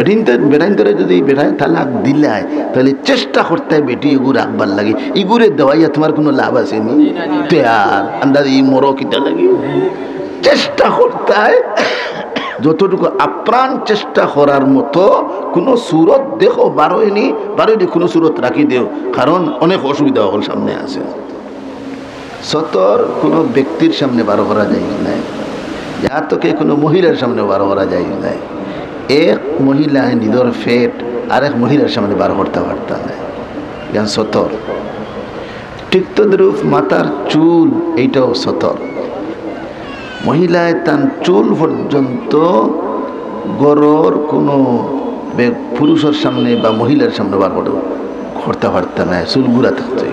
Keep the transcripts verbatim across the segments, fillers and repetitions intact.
বেটিনতে, বেটাইন্তরে যদি বেটায় তালাক দিলায়, তাইলে চেষ্টা করতায় বেটি এগু রাখবার লাগি। ইগুরে দেওয়াইয়া তুমার কুনু লাভ আছে নি? তে আর আন্দাজ ই মরো কিতা লাগি? চেষ্টা করতায়, যতটুকু আপ্রাণ চেষ্টা করার মতো কুনু সুরত দেখো, বারোয়নি, বারোয়নি কুনু সুরত রাখি দেও, কারণ অনেক অসুবিধা অকল সামনে আছে। সতর কুনু ব্যক্তির সামনে বারো করা জায়েজ নাই, ইয়া তো কে কুনু মহিলার সামনে বারো করা জায়েজ নাই। এক মহিলায় নিজর পেট আরেক মহিলার সামনে বারো করতা পারতা নায়, ইয়া সতর। ঠিক তদ্রূপ মাথার চুল, এইটাও সতর। মহিলায় তান চুল পর্যন্ত ঘরর কুনু বে-, পুরুষর সামনে বা মহিলার সামনে বার করে, করতা পারতা নায়, চুল গুরা থাকতো।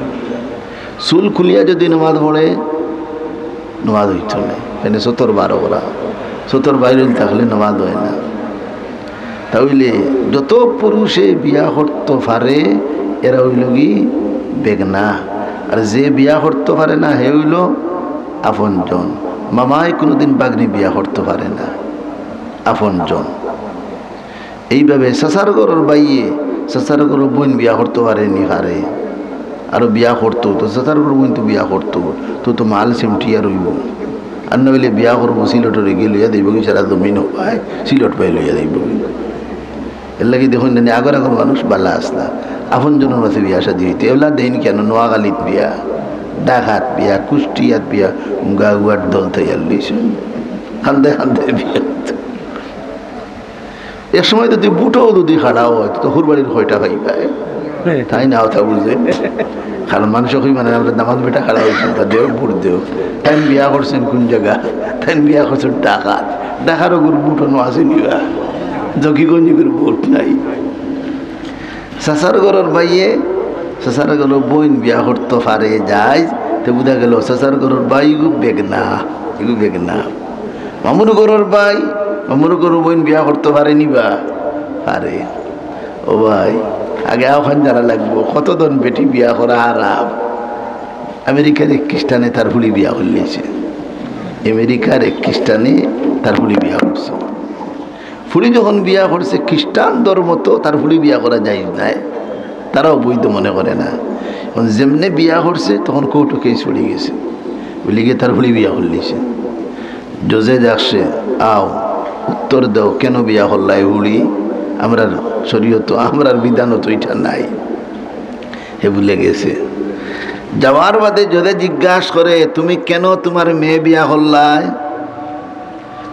চুল খুলিয়া যদি নামাজ পড়ে, নামাজ অইতো নায়। কেনে সতর বারো করা, সতর বাইরে থাকলে নামাজ অয় না। তা অইলে যত পুরুষে বিয়া করতো পারে, এরা অইলগি বেগনা। আর যে বিয়া করতো পারে না, হে অইলো আপনজন। মামায় কুনুদিন বাগনি বিয়া করতো পারে না, আপনজন। এইভাবে চাচার ঘরর ভাইয়ে চাচার ঘরর বইন বিয়া করতো পারেনি, পারে। আরো বিয়া করতো, তো চাচার ঘরর বইন তো বিয়া করতো, তো, তো মাল সিমটিয়া রইবো। আর না অইলে বিয়া করবো, সিলটরে গিয়া লইয়া যাইবোগি, সারা জমিন হবায়, সিলট পাই লইয়া যাইবোগি। এরলাগি দেখইন না নি, আগর আগর মানুষ বালা আছলা, আপনজনর মাঝে বিয়া শাদি অইতো। এবলা দেখইন কেনে নোয়াখালীত বিয়া, ঢাকাত বিয়া, কুষ্টিয়াত বিয়া, গাউয়ার দল তৈয়ার লইছে, কান্দে কান্দে বিয়া। এক সময় যদি বুটো যদি খাড়া অয়, তো হুরবাড়ির কয়টা খাইবায়? তাইন অতা বুঝে। কারণ মানুষে কইবা না, আমরা দামান্দ বেটা খাড়া অইছি, তা দেও, বুট দেও। তাইন বিয়া করছইন কুন জাগা? তাইন বিয়া করছইন ঢাকাত। ঢাকার ওগুর বুট অনো আছে নি বা? জকিগঞ্জ ওগুর বুট নাই। চাচার ঘরর ভাইয়ে চাচার ঘরর বইন বিয়া করতো পারে, জায়েজ, তে বুঝা গেলো চাচার ঘরর ভাই ইগু বেগনা, ইগু বেগনা। মামুর ঘরর ভাই মামুর ঘরর বইন বিয়া করতো পারেনি বা? পারে। ও ভাই, আগে অখান জানা লাগবো, কতজন বেটি বিয়া করা হারাম। আমেরিকার এক খ্রিস্টানে তার ফুড়ি বিয়া করিলিছে, আমেরিকার এক খ্রিস্টানে তার ফুড়ি বিয়া করছে। ফুড়ি যখন বিয়া করছে, খ্রিস্টান ধর্ম তো তার ফুড়ি বিয়া করা জায়েজ নায়, তারা অবৈধ মনে করে না। এখন যেমনে বিয়া করছে, তখন কোর্টো কেস পড়ি গেছে, বুলে গিয়া তার ফুড়ি বিয়া করিলিছে। জজে ডাকছে, "আও, উত্তর দেও, কেনে বিয়া করলায় ফুড়ি? আমরার শরীয়তো, আমরার বিধানো তো ইটা নাই।" হে বুলে গেছে। যাওয়ার বাদে জজে জিজ্ঞাস করে, "তুমি কেনে তুমার মেয়ে বিয়া করলায়?"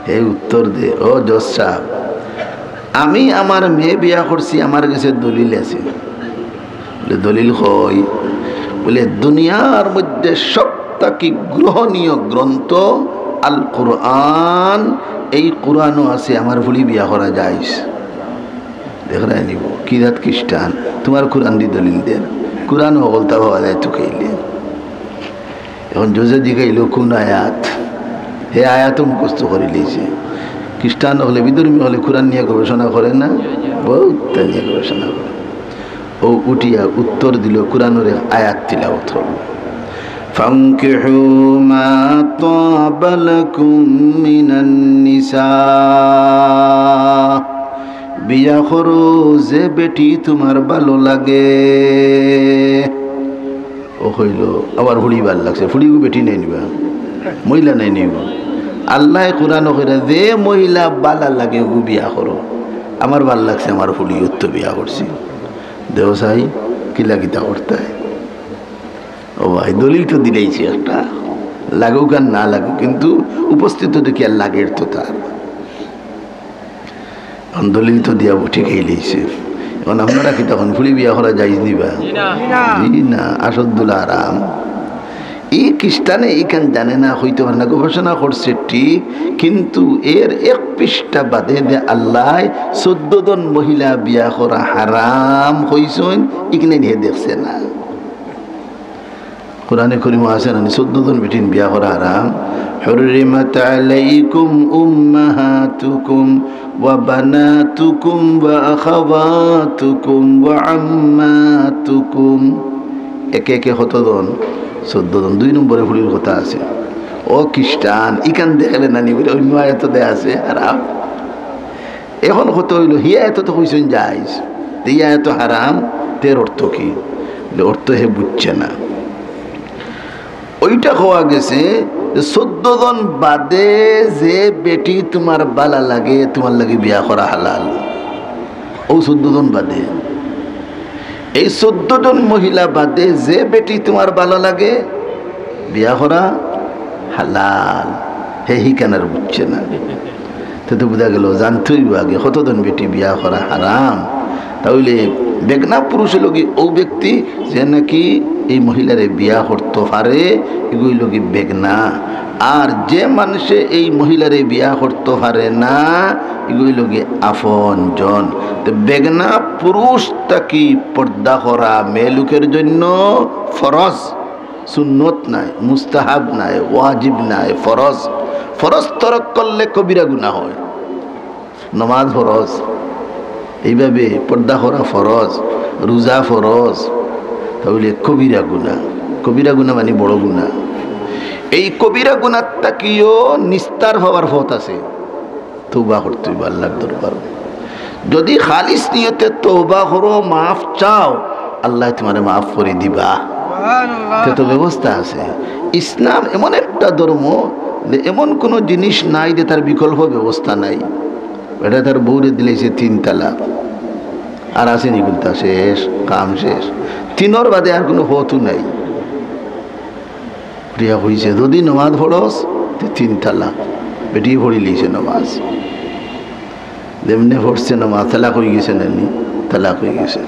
হে উত্তর দে, "ও জজ সাব, আমি আমার মেয়ে বিয়া করছি, আমার গেছে দলিল আছে।" বুলে, "দলিল কই?" বুলে, "দুনিয়ার মধ্যে সব থাকি গ্রহণীয় গ্রন্থ আল কোরআন, এই কোরআনো আছে আমার ফুড়ি বিয়া করা জায়েজ।" দেখরায় নি বা, কি জাত খ্রিস্টান, তুমার কোরআনদি দলিল দের, কোরআনো হকলতা পাওয়া যায় তো কইলে। এখন জজে জিগাইলো, "কুন আয়াত?" হে আয়াতও মুখস্থ করিলিছে। খ্রিস্টান অকলে, বিধর্মী অকলে কোরআন নিয়া গবেষণা করে না, বউততা নিয়া গবেষণা করে। অউ উঠিয়া উত্তর দিলো, কোরআনর এক আয়াত তিলাওয়াত করলো, "ফানকিহু মা তাবা লাকুম মিনান নিসা।" বিয়া করো যে বেটি তুমার ভালা লাগে। অউ কইলো, "আমার ফুড়ি ভালা লাগছে।" ফুড়ি ইগু বেটি নায় নি বা, মহিলা নায় নি বা? আল্লায় কোরআনো কইরা, "যে মহিলা ভালা লাগে অগু বিয়া করো, আমার ভালা লাগছে, আমার ফুড়ি, অতো বিয়া করছি।" দেও চাই, কিলা কিতা করতায়? ও ভাই, দলিল তো দিলাইছে একটা, লাগুক আর না লাগুক, কিন্তু উপস্থিত দেখিয়া লাগের তো তার। এখন দলিল তো দিয়া বউ ঠিক অইলিছে। এখন আপনারা কিতা কইন, ফুড়ি বিয়া করা জায়েজ নি বা? জি না। জি না, আশাদ্দুল হারাম। ই খ্রিস্টানে ইখান জানে না, কইতো পারে না, গবেষণা করছে ঠিক, কিন্তু এর এক পৃষ্ঠা বাদে দে আল্লায় চৌদ্দ জন মহিলা বিয়া করা হারাম কইছইন, ইখান হে দেখছে না। কোরআনে করিমো আছে না নি, চৌদ্দ জন বেটিন বিয়া করা হারাম। হুররিমাত আলাইকুম উম্মাহাতুকুম ওয়া বানাতুকুম ওয়া আখাওয়াতুকুম ওয়া আম্মাতুকুম। একে একে কতজন? চৌদ্দ জন। দুই নম্বরে ফুড়ির কথা আছে। ও খ্রিস্টান, ইখান দেখলে না নি বুলে, অইন্য আয়াতো দে আছে হারাম। এখন কথা অইলো, হি আয়াতো তো কইছইন জায়েজ, তে ই আয়াতো হারাম, তে এর অর্থ কি? বলে, অর্থ হে বুঝছে না। ওইটা কওয়া গেছে যে চৌদ্দ জন বাদে যে বেটি তুমার বালা লাগে, তুমার লাগি বিয়া করা হালাল। অউ চৌদ্দ জন বাদে, এই চৌদ্দ জন মহিলা বাদে যে বেটি তুমার বালা লাগে, বিয়া করা হালাল। হে হিখান আর বুঝছে না। তে তো বুঝা গেল, জানতে অইবো আগে কতজন বেটি বিয়া করা হারাম। তা অইলে বেগনা পুরুষ অইলো গি অউ ব্যক্তি যে নাকি এই মহিলারে বিয়া করতো পারে, ইগু অইলো গি বেগনা। আর যে মানষে এই মহিলারে বিয়া করতো পারে না, ইগু অইলো গি আপন জন। তে বেগনা পুরুষ থাকি পর্দা করা মেয়ে লোকের জন্য ফরজ, সুন্নত নায়, মুস্তাহাব নায়, ওয়াজিব নায়, ফরজ। ফরজ তরক করলে কবিরা গুনা হয়। নমাজ ফরজ, এইভাবে পর্দা করা ফরজ, রোজা ফরজ, তা অইলে কবিরা গুনা। কবিরা গুনা মানে বড় গুনা। এই কবিরা গুনার থাকিও নিস্তার পাওয়ার পথ আছে, তওবা করতে অইবো আল্লার দরবারো। যদি খালিস নিয়তে তওবা করো, মাফ চাও, আল্লায় তুমারে মাফ করি দিবা। তে তো ব্যবস্থা আছে। ইসলাম এমন একটা ধর্ম যে এমন কোনো জিনিস নাই যে তার বিকল্প ব্যবস্থা নাই। বেটায় তার বউরে দিলাইছে তিন তালাক, আর আছে নি কুন্তা? শেষ, কাম শেষ। তিনর বাদে আর কোনো পথও নাই। প্রিয়া কইছে, যদি নমাজ পড়স, তে তিন তালাক। বেটিয়ে পড়িলাইছে নমাজ। যেমনে পড়ছে নমাজ, তালাক অইগেছে না নি? তালাক অইগেছে।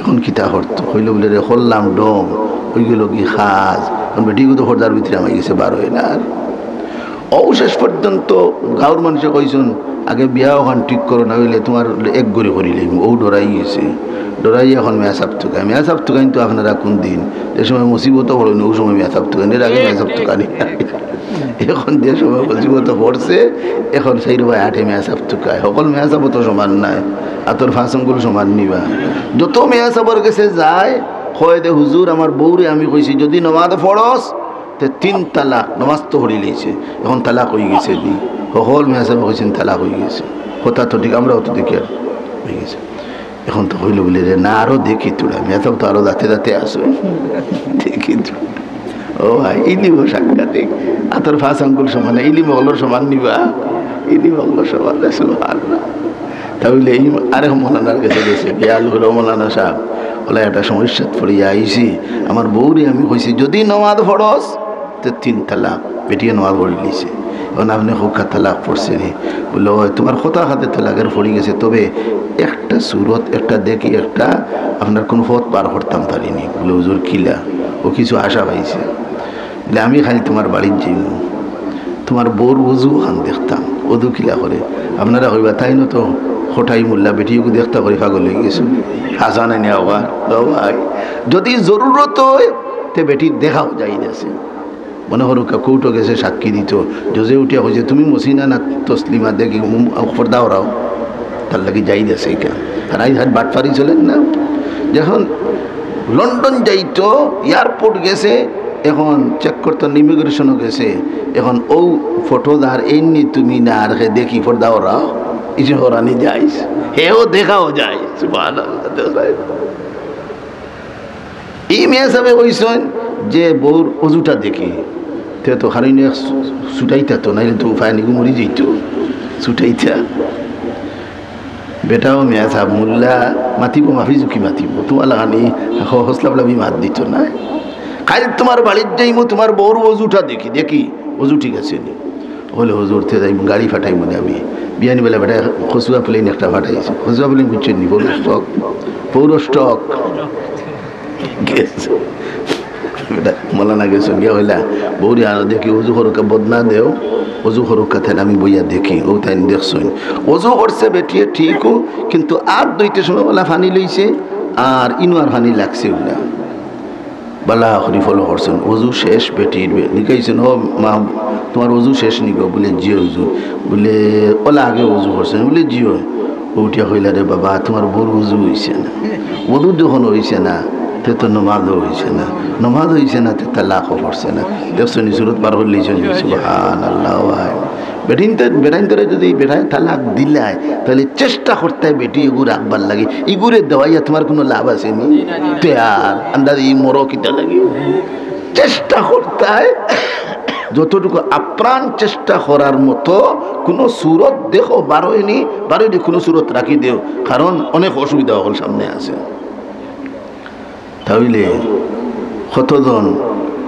এখন কিতা করতো? কইলো বুলে, রে, করলাম ঢং, অইগেলো গি কাজ। এখন বেটিগু তো পর্দার ভিতরে হামাইগেছে, বার অয় না আর। অউ শেষ পর্যন্ত গাঁওর মানষে কইছইন, আগে বিয়া অখান ঠিক করো, না অইলে তুমার এক ঘড়ি করিলাইমু। অউ ডরাই গেছে, ডরাই এখন মেসাব তুকায়। মেসাব তুকাইন তো আপনারা কুন দিন, যে সময় মুসিবতো পড়ইন, অউ সময় মেসাব তুকাইন, এর আগে মেসাব তুকানি। এখন যে সময় মুসিবতো পড়ছে, এখন চাইর বায় আটে মেসাব তুকায়। হকল মেসাবও তো সমান নায়, আতর পাঁচ আঙ্গুল সমান নি বা। যত মেসাবর গেছে যায়, কয় দে, হুজুর, আমার বউরে আমি কইছি, যদি নমাজ পড়স, তে তিন তালাক, নমাজ তো পড়িলাইছে, এখন তালাক অইগেছে নি? হকল মেসাবে কইছইন, তালাক অইগেছে। কথা তো ঠিক, আমরাও তো দেখি আর অইগেছে। এখন তো কইলো বুলে, রে, না, আরো দেখি থুড়া, মেসাব তো আরো যাতে যাতে আছে, দেখি থুড়া। ও ভাই, ইলিমও সাংঘাতিক। আতর পাঁচ আঙ্গুল সমান, ইলিম হকলর সমান নি বা, ইলিম হকলর সমান, সুবহানাল্লাহ। তা অইলে এই আরেক মৌলানার গেছে গেছে, গিয়া কইলো, মৌলানা সাব, অলা একটা সমস্যাত পড়িয়া আইছি, আমার বউরে আমি কইছি, যদি নমাজ পড়স, তে তিন তালাক, বেটিয়ে নমাজ পড়িলাইছে। এখন আপনে কউক্কা তালাক পড়ছে নি? বুলে, ওই তুমার কথা খাতে তালাকের পড়ি গেছে, তবে একটা সুরত, একটা দেখি, একটা আপনার কুনু পথ বার করতাম পারি নি। বুলে, হুজুর, কিলা? অউ কিছু আশা পাইছে। বুলে, আমি খালি তুমার বাড়িত যাইমু, তুমার বউর অজু অখান দেখতাম, অজু কিলা করে। আপনারা কইবা, তাইন তো কটাই মোল্লা, বেটিগু দেখতা করি পাগল অইগেছে। হাছা নায় নি আবার? ও ভাই, যদি জরুরত অয়, তে বেটির দেখাও জায়েজ আছে। মনে করউক্কা কোর্টো গেছে সাক্ষী দিতো, জজে উঠিয়া কইছে, "তুমি মসিনা না তসলিমা, দেখি, উম, পর্দা অরাও।" তার লাগি জায়েজ আছে ইখান। আর আইজ হার বাটপারি চলের না। যখন লন্ডন যাইতো, এয়ারপোর্ট গেছে, এখন চেক করতো, ইমিগ্রেশনও গেছে, এখন অউ ফটো যার এমনি তুমি না আর হে দেখি পর্দা অরাও, ইসে হরানি জায়েজ, হেও দেখাও জায়েজ। সুবহানাল্লাহ, দেখাও। ই মেসাবে কইছইন যে বউর অজুটা দেখি, তে তো কারণ এক ছু-, ছুটাইতা তো, নাইলে তো উপায় নি, মরি যাইতো, ছুটাইতা। বেটাও মেসাব, মোল্লা মাতিবো, মাফি ঝুঁকি মাতিবো, তুমার লাখান হ-, হসলাবলাবি মাত দিতো নায়। কাইল তুমার বাড়িত যাইমু, তুমার বউর অজুটা দেখি, দেখি অজু ঠিক আছে নি। অইলে হুজুর, তে যাইমু, গাড়ি ফাটাইমু নে আমি। বিয়ানি বেলা বেটায় কচুয়া প্লেন একটা ফাটাইছে, কচুয়া প্লেন বুঝছইন নি, পৌর স্টক, পৌর স্টক। গেছে। বেটা, মৌলানা গেছে, গিয়া কইলা, "বউরে আনো দেখি, অজু করউক্কা, বদনা দেও, অজু করউক্কা, তাইন আমি বইয়া দেখি।" অউ তাইন দেখছইন। অজু করছে বেটিয়ে ঠিকউ, কিন্তু আত ধইতে সময় অলা পানি লইছে, আর ইনো আর পানি লাগছে অলা। বালা করি ফলো করছইন, অজু শেষ বেটির, বে-, জিকাইছইন, "ও মা, তুমার অজু শেষ নি গো?" বুলে, "জি অয় হুজুর।" বুলে, "অলা আগে অজু করছইন?" বুলে, "জি অয়।" উঠিয়া কইলা, "রে বাবা, তুমার বউর অজু অইছে না। অজু যখন অইছে না, তে তো নমাজও অইছে না, নমাজ অইছে না, তে তালাকও পড়ছে না।" দেখছইন নি, সুরত বার করিলাইছইন নি, সুবহানাল্লাহ ভাই। বেটিন্তরে যদি বেটায় তালাক দিলায়, তাইলে চেষ্টা করতায় বেটি এগু রাখবার লাগি। ইগুরে দেওয়াইয়া তুমার কুনু লাভ আছে নি? তে আর আন্দাজ ই মরো কিতা লাগি? চেষ্টা করতায়, যতটুকু আপ্রাণ চেষ্টা করার মতো কুনু সুরত দেখো, বারোয়নি, বারোয়নি কুনু সুরত রাখি দেও, কারণ অনেক অসুবিধা অকল সামনে আছে। তাইলে কতজন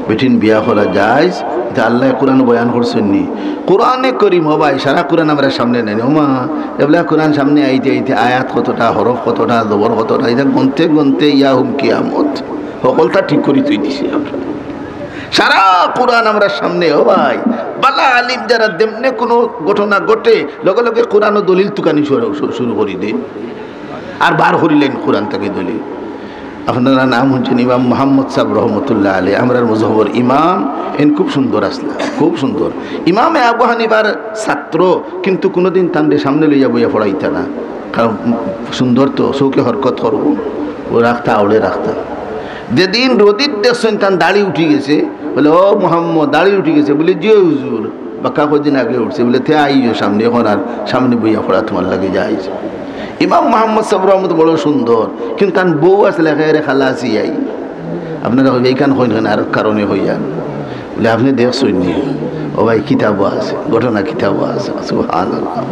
বেটিন বিয়া করা জায়েজ, ইতা আল্লায় কুরআনো বয়ান করছইন নি? কুরআনে করিম, ও ভাই, সারা কুরআন আমরার সামনে নাই। ও মা, এবলা কুরআন সামনে আইতে আইতে আয়াত কতটা, হরফ কতটা, জবর কতটা, ইতা গনতে গনতে ইয়াউমুল কিয়ামত হকলতা ঠিক করি থুই দিছি আমরা। সারা কুরআন আমরার সামনে, ও ভাই। বালা আলিম যারা, যেমনে কুনু ঘটনা ঘটে, লগে লগে কুরআনো দলিল তুকানি শুরু, শুরু, শুরু করি দেইন। আর বার করিলাইন কুরআন থাকি দলিল। আপনারা নাম হুনছইন ইমাম মুহাম্মদ সাব রহমতুল্লাহ আলাইহি, আমরার মজহবর ইমাম, এইন খুব সুন্দর আছলা, খুব সুন্দর। ইমামে আবু হানিফার ছাত্র, কিন্তু কুনুদিন তানরে সামনে লইয়া বইয়া পড়াইতা না, কারণ সুন্দর তো, চউখে হরকত করবো, ও রাখতা, আউড়ে রাখতা। যেদিন রোদিত দেখছইন তান দাড়ি উঠি গেছে, বলে, "ও মুহাম্মদ, দাড়ি উঠি গেছে?" বলে, "জি হুজুর।" বাক্কা কয়দিন আগে উঠছে, বলে, "তে আইও সামনে, অখন আর সামনে বইয়া পড়া তুমার লাগি জায়েজ।" ইমাম মুহাম্মদ সাব রহমত বড় সুন্দর, কিন্তু তান বউ আছলা একেবারে খালা ছিয়াই। আপনারা কইবা, "ইখান কইন কেনে, আর কারণে কইয়া।" বলে, "আপনে দেখছইন নি?" ও ভাই, কিতাবো আছে, ঘটনা কিতাবো আছে। সুবহানাল্লাহ।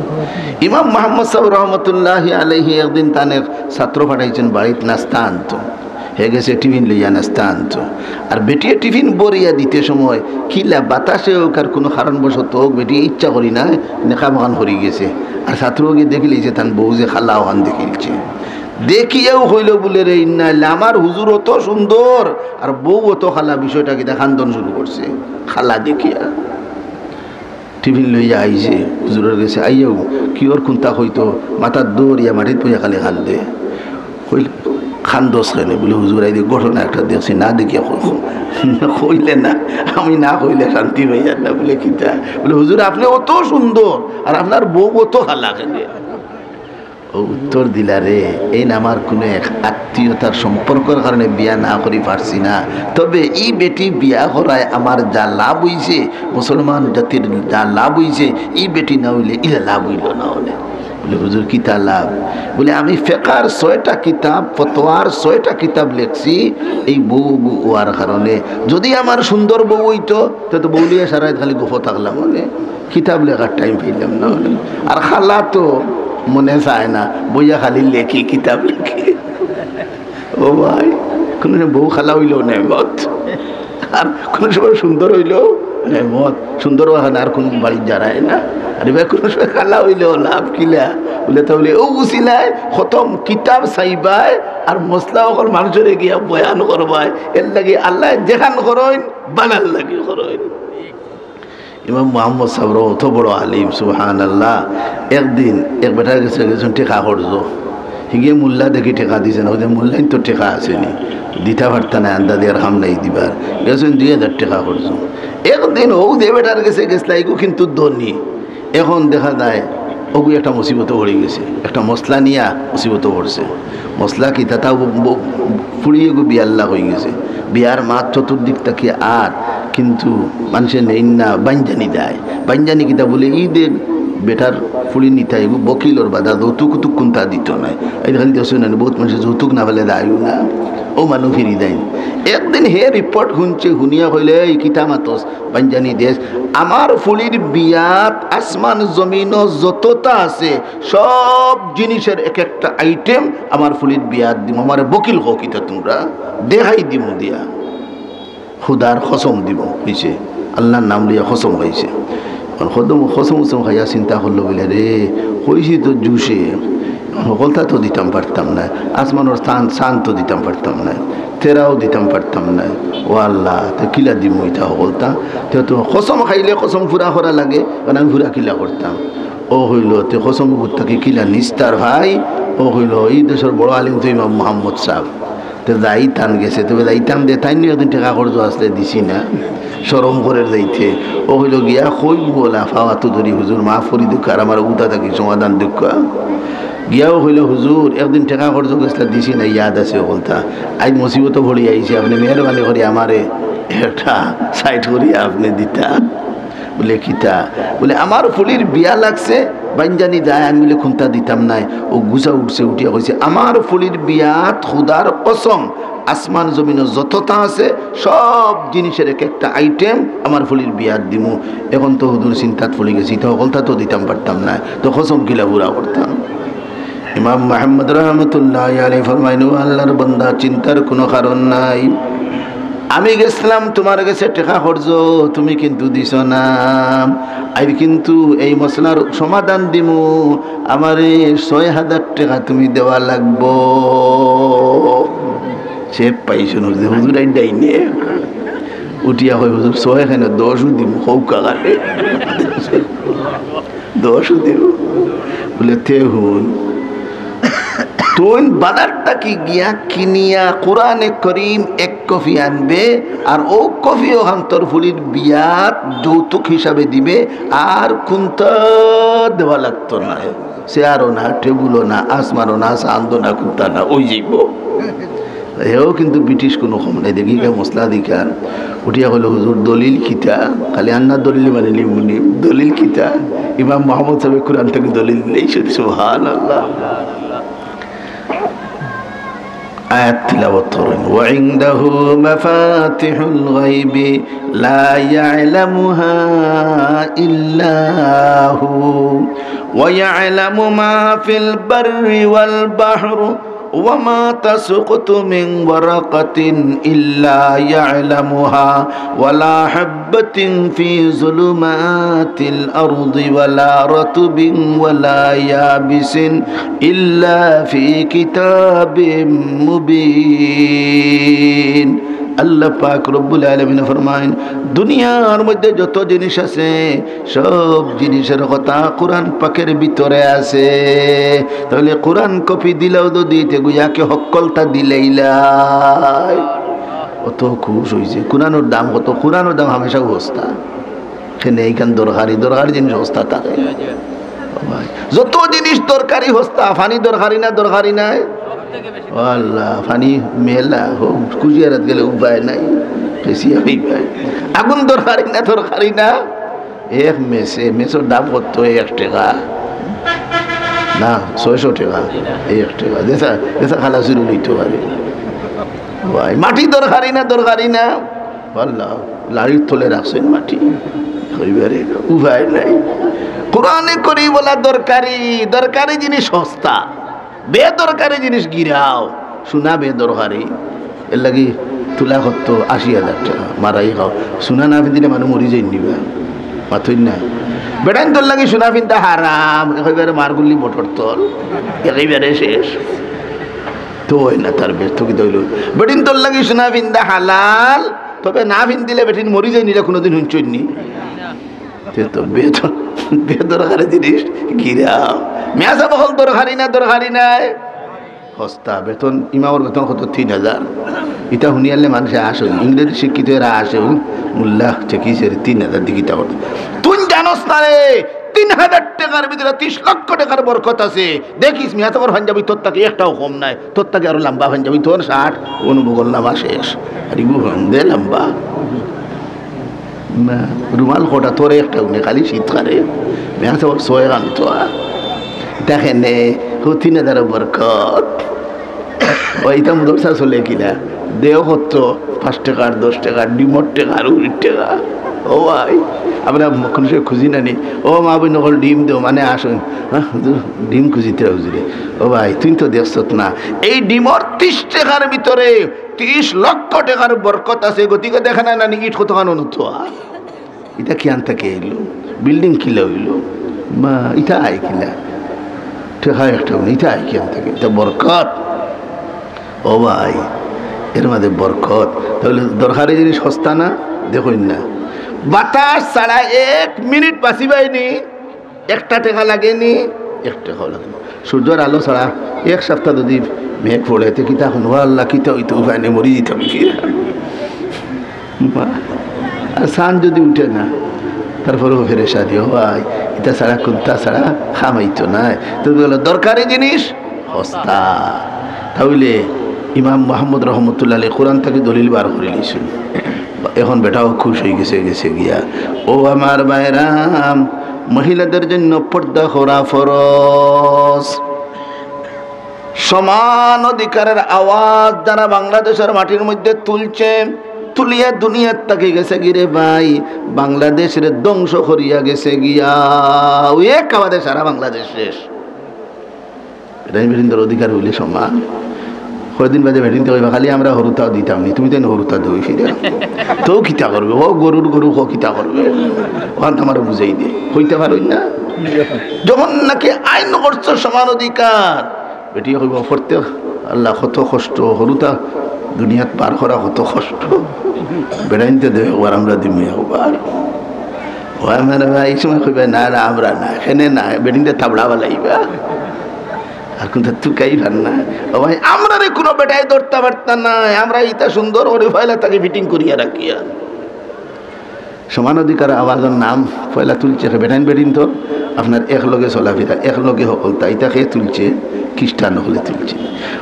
ইমাম মুহাম্মদ সাব রহমতুল্লাহি আলাইহি একদিন তান এক ছাত্র পাঠাইছইন বাড়িত নাস্তা আনতো। হে গেছে টিফিন লইয়া নাস্তা আনতো। আর বেটিয়ে টিফিন ভরিয়া দিতে সময় কিলা বাতাসে অউক আর কুনু কারণবশত অউক, বেটিয়ে ইচ্ছা করি না নেকাব অখান করি গেছে। আর ছাত্র গিয়া দেখিলিছে তান বউ যে খালা অখান দেখিলিছে। দেখিয়াউ কইলো বুলে, "রে ইন্না লিল্লাহ, আমার হুজুর অত সুন্দর আর বউ অত খালা, বিষয়টা কিতা?" কান্দন শুরু করছে খালা দেখিয়া। টিফিন লইয়া আইছে হুজুরর গেছে, আইয়াউ কিওর কুন্তা কইতো, মাথাত দৌড়িয়া মাটিত পড়িয়া খালি কান্দে। কইল, "কান্দস কেনে?" বলে, "হুজুর, আইজ ঘটনা একটা দেখছি, না দেখিয়া কই-, কইলে না, আমি না কইলে শান্তি পাইয়ার না।" বলে, "কিতা?" বলে, "হুজুর, আপনে অত সুন্দর আর আপনার বউ অত খালা কেনে?" ও উত্তর দিলা, "রে, এইন আমার কুনু এক আত্মীয়তার সম্পর্কর কারণে বিয়া না করি পারছি না, তবে ই বেটি বিয়া করায় আমার যা লাভ অইছে, মুসলমান জাতির যা লাভ অইছে, ই বেটি না অইলে ইলা লাভ অইলো না অনে।" বলে, "হুজুর, কিতা লাভ?" বলে, "আমি ফেকার ছয়টা কিতাব, ফতোয়ার ছয়টা কিতাব লেখছি এই বউ অওয়ার কারণে। যদি আমার সুন্দর বউ অইতো, তে তো বউ লইয়া সারা রাইত খালি গফ থাকলাম অনে।" কিতাব লেখার টাইম পাইলাম না। আর খালা তো মনে চায় না, বইয়া খালি লেখি, কিতাব লেখি। ও ভাই, কুনু সময় বউ খালা অইলেও নেমত, আর কুনু সময় সুন্দর অইলেও নেমত। সুন্দর অখান আর কুনু বাড়িত যারায় না। আর এবার কুনু সময় খালা অইলেও লাভ কিলা? বলে, "তাইলে অউ উছিলায় খতম কিতাব চাইবায় আর মসলা অকল মানষরে গিয়া বয়ান করবায়, এরলাগি আল্লায় যেখান করইন, বালার লাগি করইন।" ইমাম মুহাম্মদ সাব অত বড় আলিম, সুবহানাল্লাহ। একদিন এক বেটার গেছে গেছইন টেকা কর্জ, হিগিয়ে মোল্লা দেখি টেকা দিছে না, অউ যে মোল্লাইন তো টেকা আছে নি, দিতা পারতা নায়, আন্দাজি আর কাম নাই দিবার। গেছইন দুই হাজার টেকা কর্জ। একদিন অউ যে বেটার গেছে গেছলা, ইগু কিন্তু ধনী। অখন দেখা যায় অগু একটা মুসিবতো পড়ি গেছে, একটা মসলা নিয়া মুসিবতো পড়ছে। মসলা কিতা? তাও ব-, ব-, ফুড়ি এগু বিয়ার লাগ অইগেছে, বিয়ার মাত চতুর্দিক থাকি আর, কিন্তু মানষে নেইন না, বাইনজানি দেয়। বাইনজানি কিতা বলে, "ই দে বেটার ফুড়ি নিতা, এগু বকিলর বাদা, যৌতুক উতুক কুন্তা দিতো নায়।" এই খালি দেখছো না, বউত মানষে যৌতুক না পাইলে দেয়ও না, অউ মানু ফিরি দেয়। একদিন হে রিপোর্ট হুনছে, হুনিয়া কইলে, "এই কিতা মাতস?" বাইনজানি দেশ, আমার ফুড়ির বিয়াত আসমান জমিনো যততা আছে, সব জিনিসের এক একটা আইটেম আমার ফুড়ির বিয়াত দিমু। আমারে বকিল কও কিতা তুমরা? দেখাই দিমু দিয়া। খুদার কসম দিমু, কইছে। আল্লার নাম লইয়া কসম খাইছে। অখন কদম-, কসম উসম খাইয়া চিন্তা করলো বুলে, "রে, কইছি তো জুশে, হকলতা তো দিতাম পারতাম নায়, আসমানর চান, চান তো দিতাম পারতাম নায়, তেরাও দিতাম পারতাম নায়। ও আল্লা, তে কিলা দিমু ইতা হকলতা? তে তো কসম খাইলে কসম পুরা করা লাগে, কারণ আমি পুরা কিলা করতাম?" অউ কইলো, "তে কসম উপর থাকি কিলা নিস্তার ভাই?" অউ কইলো, "ই দেশর বড় আলিম তো ইমাম মুহাম্মদ সাব, তে যাইতাম গেছে, তবে যাইতাম দে, তাইন একদিন টেকা কর্জ আছলে দিছি না।" শরম করের যাইতে। অউ কইলো, "গিয়া কইমু অলা পাওয়াত ধরি, 'হুজুর, মাফ করি দেউক্কা, আর আমার উতা থাকি সমাধান দেউক্কা।'" গিয়াউ কইলো, "হুজুর, একদিন টেকা কর্জ গেছলা, দিছি না, ইয়াদ আছে হকলতা। আইজ মুসিবতো পড়ি আইছি, আপনে মেহেরবানি করি আমারে একটা সাইড করি আপনে দিতা।" বুলে, "কিতা?" বুলে, "আমার ফুড়ির বিয়া লাগছে, বাইঞ্জানি যায়।" আমি বুলে, "কুন্তা দিতাম নায়।" অউ গুছা উঠছে, উঠিয়া কইছে, "আমার ফুড়ির বিয়াত খুদার কসম, আসমান জমিনো যততা আছে, সব জিনিসের এক একটা আইটেম আমার ফুড়ির বিয়াত দিমু।" এখন তো হুজুর চিন্তাত পড়ি গেছি, ইতা হকলতা তো দিতাম পারতাম নায়, তো কসম কিলা পুরা করতাম? ইমাম মাহমুদ রহমতুল্লাহ আলাইহি ফরমাইন, "ও আল্লাহর বান্দা, চিন্তার কুনু কারণ নাই। আমি গেছলাম তুমার গেছে টেকা কর্জ, তুমি কিন্তু দিছো না। আইজ কিন্তু এই মাসলার সমাধান দিমু, আমারে ছয় হাজার টেকা তুমি দেওয়া লাগবো।" সে পাইছো না যে হুজুর আইন ডাইনে। উঠিয়া কয়, "হুজুর, ছয় কেনে, দশও দিমু, কউক্কা কারে।" দশও দিমু। বুলে, "তে হুন, তুইন বাজার থাকি গিয়া কিনিয়া কোরআনে করিম এক কপি আনবে, আর অউ কপি অখান তোর ফুড়ির বিয়াত যৌতুক হিসাবে দিবে, আর কুন্তা দেওয়া লাগতো নায়। চেয়ারও না, টেবুলও না, আসমানও না, চান্দও না, কুন্তা না, অই যাইবো।" এও কিন্তু ব্রিটিশ কুনু কম নাই, দেখি কে মসলা দিকার। উঠিয়া কইলো, "হুজুর, দলিল কিতা? খালি আন্না দলিল মানিলিমুনি, দলিল কিতা?" ইমাম মোহাম্মদ সাহেব কোরআন থাকি দলিল দিলে, সুবহানাল্লাহ। আয়াত তিলাওয়াত করইন, "وعنده مفاتح الغيب لا يعلمها إلا هو ويعلم ما في البر والبحر وما تسقط من ورقة إلا يعلمها ولا حبة في ظلمات الأرض ولا رطب ولا يابس إلا في كتاب مبين." আল্লাহ পাক রব্বুল আলামিন ফরমাইন, দুনিয়ার মধ্যে যত জিনিস আছে, সব জিনিসের কথা কোরআন পাকের ভিতরে আছে। তাইলে কোরআন কপি দিলাও যদি, তে গুয়াকে হক্কলতা দিলাইলাই। অত খুশ অইছে। কোরআনর দাম কত? কোরআনর দাম হামেশাউ হস্তা। কেনে ইখান দরকারি, দরকারি জিনিস হস্তা থাকে। যত জিনিস দরকারি হস্তা, পানি দরকারি না, দরকারি নায়? ও আল্লাহ, পানি মেলা, কুশিয়ারাত গেলে উপায় নাই, বেশি হইবায়। আগুন দরকারি না, দরকারি না? এক মেসে, মেসর দাম কত? এক টেকা না, ছয়শো টেকা, এক টেকা। যেতা, যেতা খালা চুরি লইতো পারে। ভাই, মাটি দরকারি না, দরকারি না? আল্লাহ, লাড়ির তলে রাখছইন মাটি। কইবারে উপায় নাই। কোরআনে করিম অলা দরকারি, দরকারি জিনিস হস্তা, বেদরকারি জিনিস গিরাও। সোনা বেদরকারি, এরলাগি তুলা করতো আশি হাজার টেকা, মারাই খাও। সোনা না পিন্দিলে মানুষ মরি যাইন নিবা, মাতইন না। বেটাইন্তর লাগি সোনা পিন্দা হারাম, একেবারে মারগুল্লি বটর তল, একেবারে শেষ। তো অয় না, তার ব্যর্থ কিতা অইলো? বেটিন্তর লাগি সোনা পিন্দা হালাল, তবে না পিন্দিলে বেটিন মরি যাইন, ইটা কুনুদিন হুনছইন নি? তে তো বেদর-, বেদরকারি জিনিস গিরাও। মিয়া সাব অকল দরকারি না, দরকারি নায়? হস্তা বেতন, ইমামর বেতন কত? তিন হাজার। ইতা হুনিয়ালে মানষে আশ অইন, ইংরেজি শিক্ষিত এরা আশ অইন, মোল্লা ঠেকিছে রে, তিন হাজার দি কিতা করতো? তুই জানোস না রে, তিন হাজার টেকার ভিতরে তিরিশ লক্ষ টেকার বরকত আছে। দেখিস মিয়া, তোর পাঞ্জাবি তোর থাকি একটাও কম নায়, তোর থাকি আরো লম্বা পাঞ্জাবি, তোর শার্ট, অনুভবর নামা শেষ। আর ইগু হন্দে লম্বা। না, রুমাল কটা তোরে একটা উনি খালি শীত করে। মেয়া তো ছয় রান তো। দেখেন নে, হতিন হাজারো বরকত। ওই ইতা মুদরসা চলে কিনা? দেও কত? পাঁচ টেকার, দশ টেকার, ডিমর টেকার, উড়ির টেকা। ও ভাই, আমরা কোন সময় খুঁজি না নি। ও মা বইন অকল ডিম দেও, মানে আসুন। হ্যাঁ, হুজুর, ডিম খুঁজিতে হুজুরে। ও ভাই, তুই তো দেখছত না। এই ডিমর তিরিশ টেকার ভিতরে তিরিশ লক্ষ টেকার বরকত আছে, গতিকে দেখে না, নানি ইট কতখান অনুথোয়া। ইটা কিয়ান থাকি আইলো? বিল্ডিং কিলা অইলো? মা, ইটা আয় কিলা? টেকা একটা অইলো, ইটা আয় কিয়ান থাকি? ইটা বরকত। ও ভাই, এর মাঝে বরকত। তাইলে দরকারি জিনিস হস্তা না? দেখইন না। বাতাস ছাড়া এক মিনিট বাঁচিবায় নি। একটা টেকা লাগে নি, এক টেকাও লাগে না। সূর্যর আলো ছাড়া এক সপ্তাহ যদি মেঘ পড়ে, তে কিতা হুনো, আল্লাহ, কিতা অইতো, উপায় নেই, মরি যাইতাম কি? আর চান যদি উঠে না, তারপরেও ফেরেশানি, ও ভাই, ইটা ছাড়া, কুন্তা ছাড়া কাম অইতো নায়। তো বলো, দরকারি জিনিস হস্তা। তাইলে ইমাম মোহাম্মদ রহমতুল্লাহ আলাইহি কোরআন থাকি দলিল বার করি নিছইন। এখন বেটাও খুশ অই গেছে, গেছে গিয়া। ও আমার ভাইরাম, মহিলাদের জন্য পর্দা করা ফরজ। সমান অধিকারের আওয়াজ যারা বাংলাদেশের মাটির মধ্যে তুলছে, তুলিয়া দুনিয়ার থাকি গেছে গি রে ভাই, বাংলাদেশরে ধ্বংস করিয়া গেছে গিয়া। ওই এক আওয়াজে সারা বাংলাদেশ শেষ। বেটাইন বেটিন্তর অধিকার অইলে সমান। কয়দিন বাদে বেটিন্তে কইবা, "খালি আমরা হুরুতাও দিতাম নি, তুমি তো এনে হুরুতা দেও ফিরা।" তো কিতা করবে? ও গরুর গরু, ও কিতা করবে? ওখান তো আমারে বুঝাই দে, কইতা পারইন না। যখন নাকি আইন করছো সমান অধিকার, বেটিয়ে কইবা, "পড়তে আল্লাহ কত কষ্ট, হুরুতা দুনিয়াত বার করা কত কষ্ট।" বেটাইন্তে দেও একবার, আমরা দিমু একবার। ও আমার ভাই, এই সময় কইবা, "না, না, আমরা না, এখানে না।" বেটিন্তে থাবড়া বালাইবা। আর কোনটা তুকাই পার না। ও ভাই, আমরারে কোনো বেটায় ধরতা পারতা না, আমরা ইতা সুন্দর করি পয়লা থাকি ফিটিং করিয়া রাখিয়া। সমান অধিকার আওয়াজর নাম পয়লা তুলছে কে? বেটাইন বেটিন্তর আপনার এক লগে চলাফিরা, এক লগে হকলতা, ইতা কে তুলছে? খ্রিস্টান অকলে তুলছে।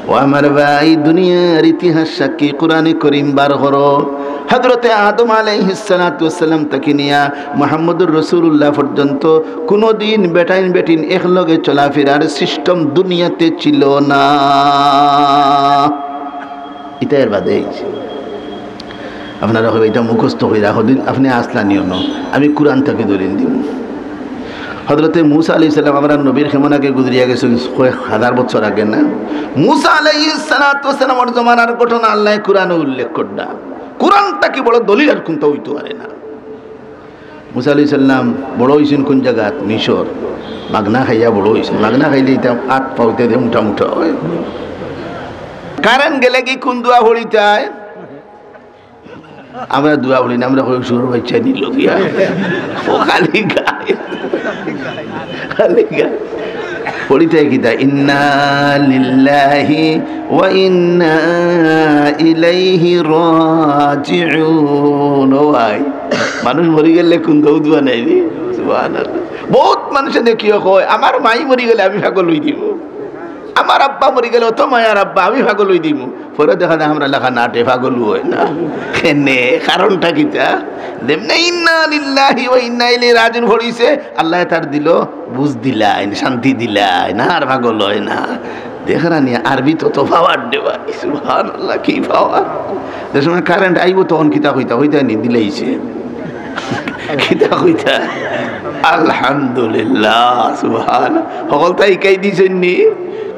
ও আমার ভাই, দুনিয়ার ইতিহাস সাক্ষী, কোরআনে করিম বার করো, হযরতে আদম আলাইহিস সালাতু ওয়াস সালাম থাকি নিয়া মুহাম্মদুর রাসূলুল্লাহ পর্যন্ত কোনোদিন বেটাইন বেটিন এক লগে চলাফিরার সিস্টেম দুনিয়াতে ছিল না। ইতা এর বাদে আইছে। আপনারা কইবা, "ইটা মুখস্থ কইরা কদিন আপনে আসলা নিও না, আমি কোরআন থাকি ধরিন দিমু।" হযরতে মুসা আলাইহিস সালাম, আমরা নবীর কেমন আগে গুজরিয়া গেছেন, কয়েক হাজার বছর আগে না? মুসা আলাইহিস সালাতু ওয়াস সালামর জমানার ঘটনা আল্লাহ কোরআনে উল্লেখ কররা। কোরআন থাকি বড় দলিল আর কোনটা হইতো পারে না। মুসা আলাইহিস সালাম বড় হইছেন কোন জায়গাত? মিশর। মাগনা খাইয়া বড় হইছেন। মাগনা খাইলে ইতা আত পাওতে দে মুটা মুটা হয়। কারেন্ট গেলে কি কোন দোয়া পড়িতায়? আমরা দোয়া পড়ি না, আমরা কই শুয়োর বাচ্চা নিল গিয়া। ও খালি গায়। খালি গায়। পড়িতায় কিতা? ইন্না লিল্লাহি ওয়া ইন্না ইলাইহি রাজিউন। ও ভাই, মানুষ মরি গেলে কোন দোয়া নাই রে? সুবহানাল্লাহ। বহুত মানুষে দেখিও কয়, "আমার মাই মরি গেলে আমি পাগল হই দিব, আমার আব্বা মরি গেলে অত মায়ার আব্বা আমি পাগল হই দিব।" পরে দেখা যায় আমরা লেখা নাটে পাগল হয় না। কেনে? কারণটা কিতা? যেমনে ইন্না লিল্লাহি ওয়া ইন্না ইলাইহি রাজিউন পড়িছে, আল্লাহ তার দিল বুঝ দিলাইন, শান্তি দিলাইন, আর পাগল হয় না। দেখরা নি, আরবি তো, তো পাওয়ার দেবা। সুবহানাল্লাহ, কি পাওয়ার! যে সময় কারেন্ট আইব তখন কিতা কইতা, কইতা নি দিলাইছে। কিতা কইতা? আলহামদুলিল্লাহ, সুবহান। হকলতা হিকাই দিছেন নি?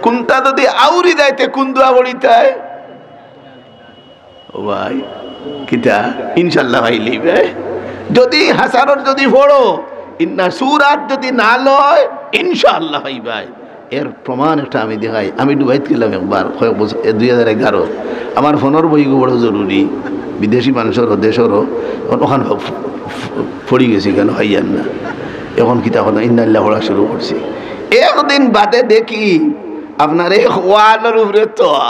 কোনটা যদি আউরি যাইতে কোন দোয়া পড়িতায়? ও ভাই, কিতা? ইনশাআল্লাহ পাইলিবায়। যদি হাসারর যদি পড়ো, ইন্না সুরাত যদি না লয়, ইনশাআল্লাহ পাইবায়। এর প্রমাণ একটা আমি দেখাই। আমি দুবাইত গেলাম একবার, কয়েক বছর, এ, দুই হাজার এগারো। আমার ফোনর বইগু বড় জরুরি, বিদেশি মানুষর, দেশর, ওখান ফ-, ফ-, ফ-, পড়ি গেছি কেন, পাইয়ার না। এখন কিতা কথা, ইন্নাল্লাহ পড়া শুরু করছি। একদিন বাদে দেখি আপনার এক ওয়ালর উপরে তো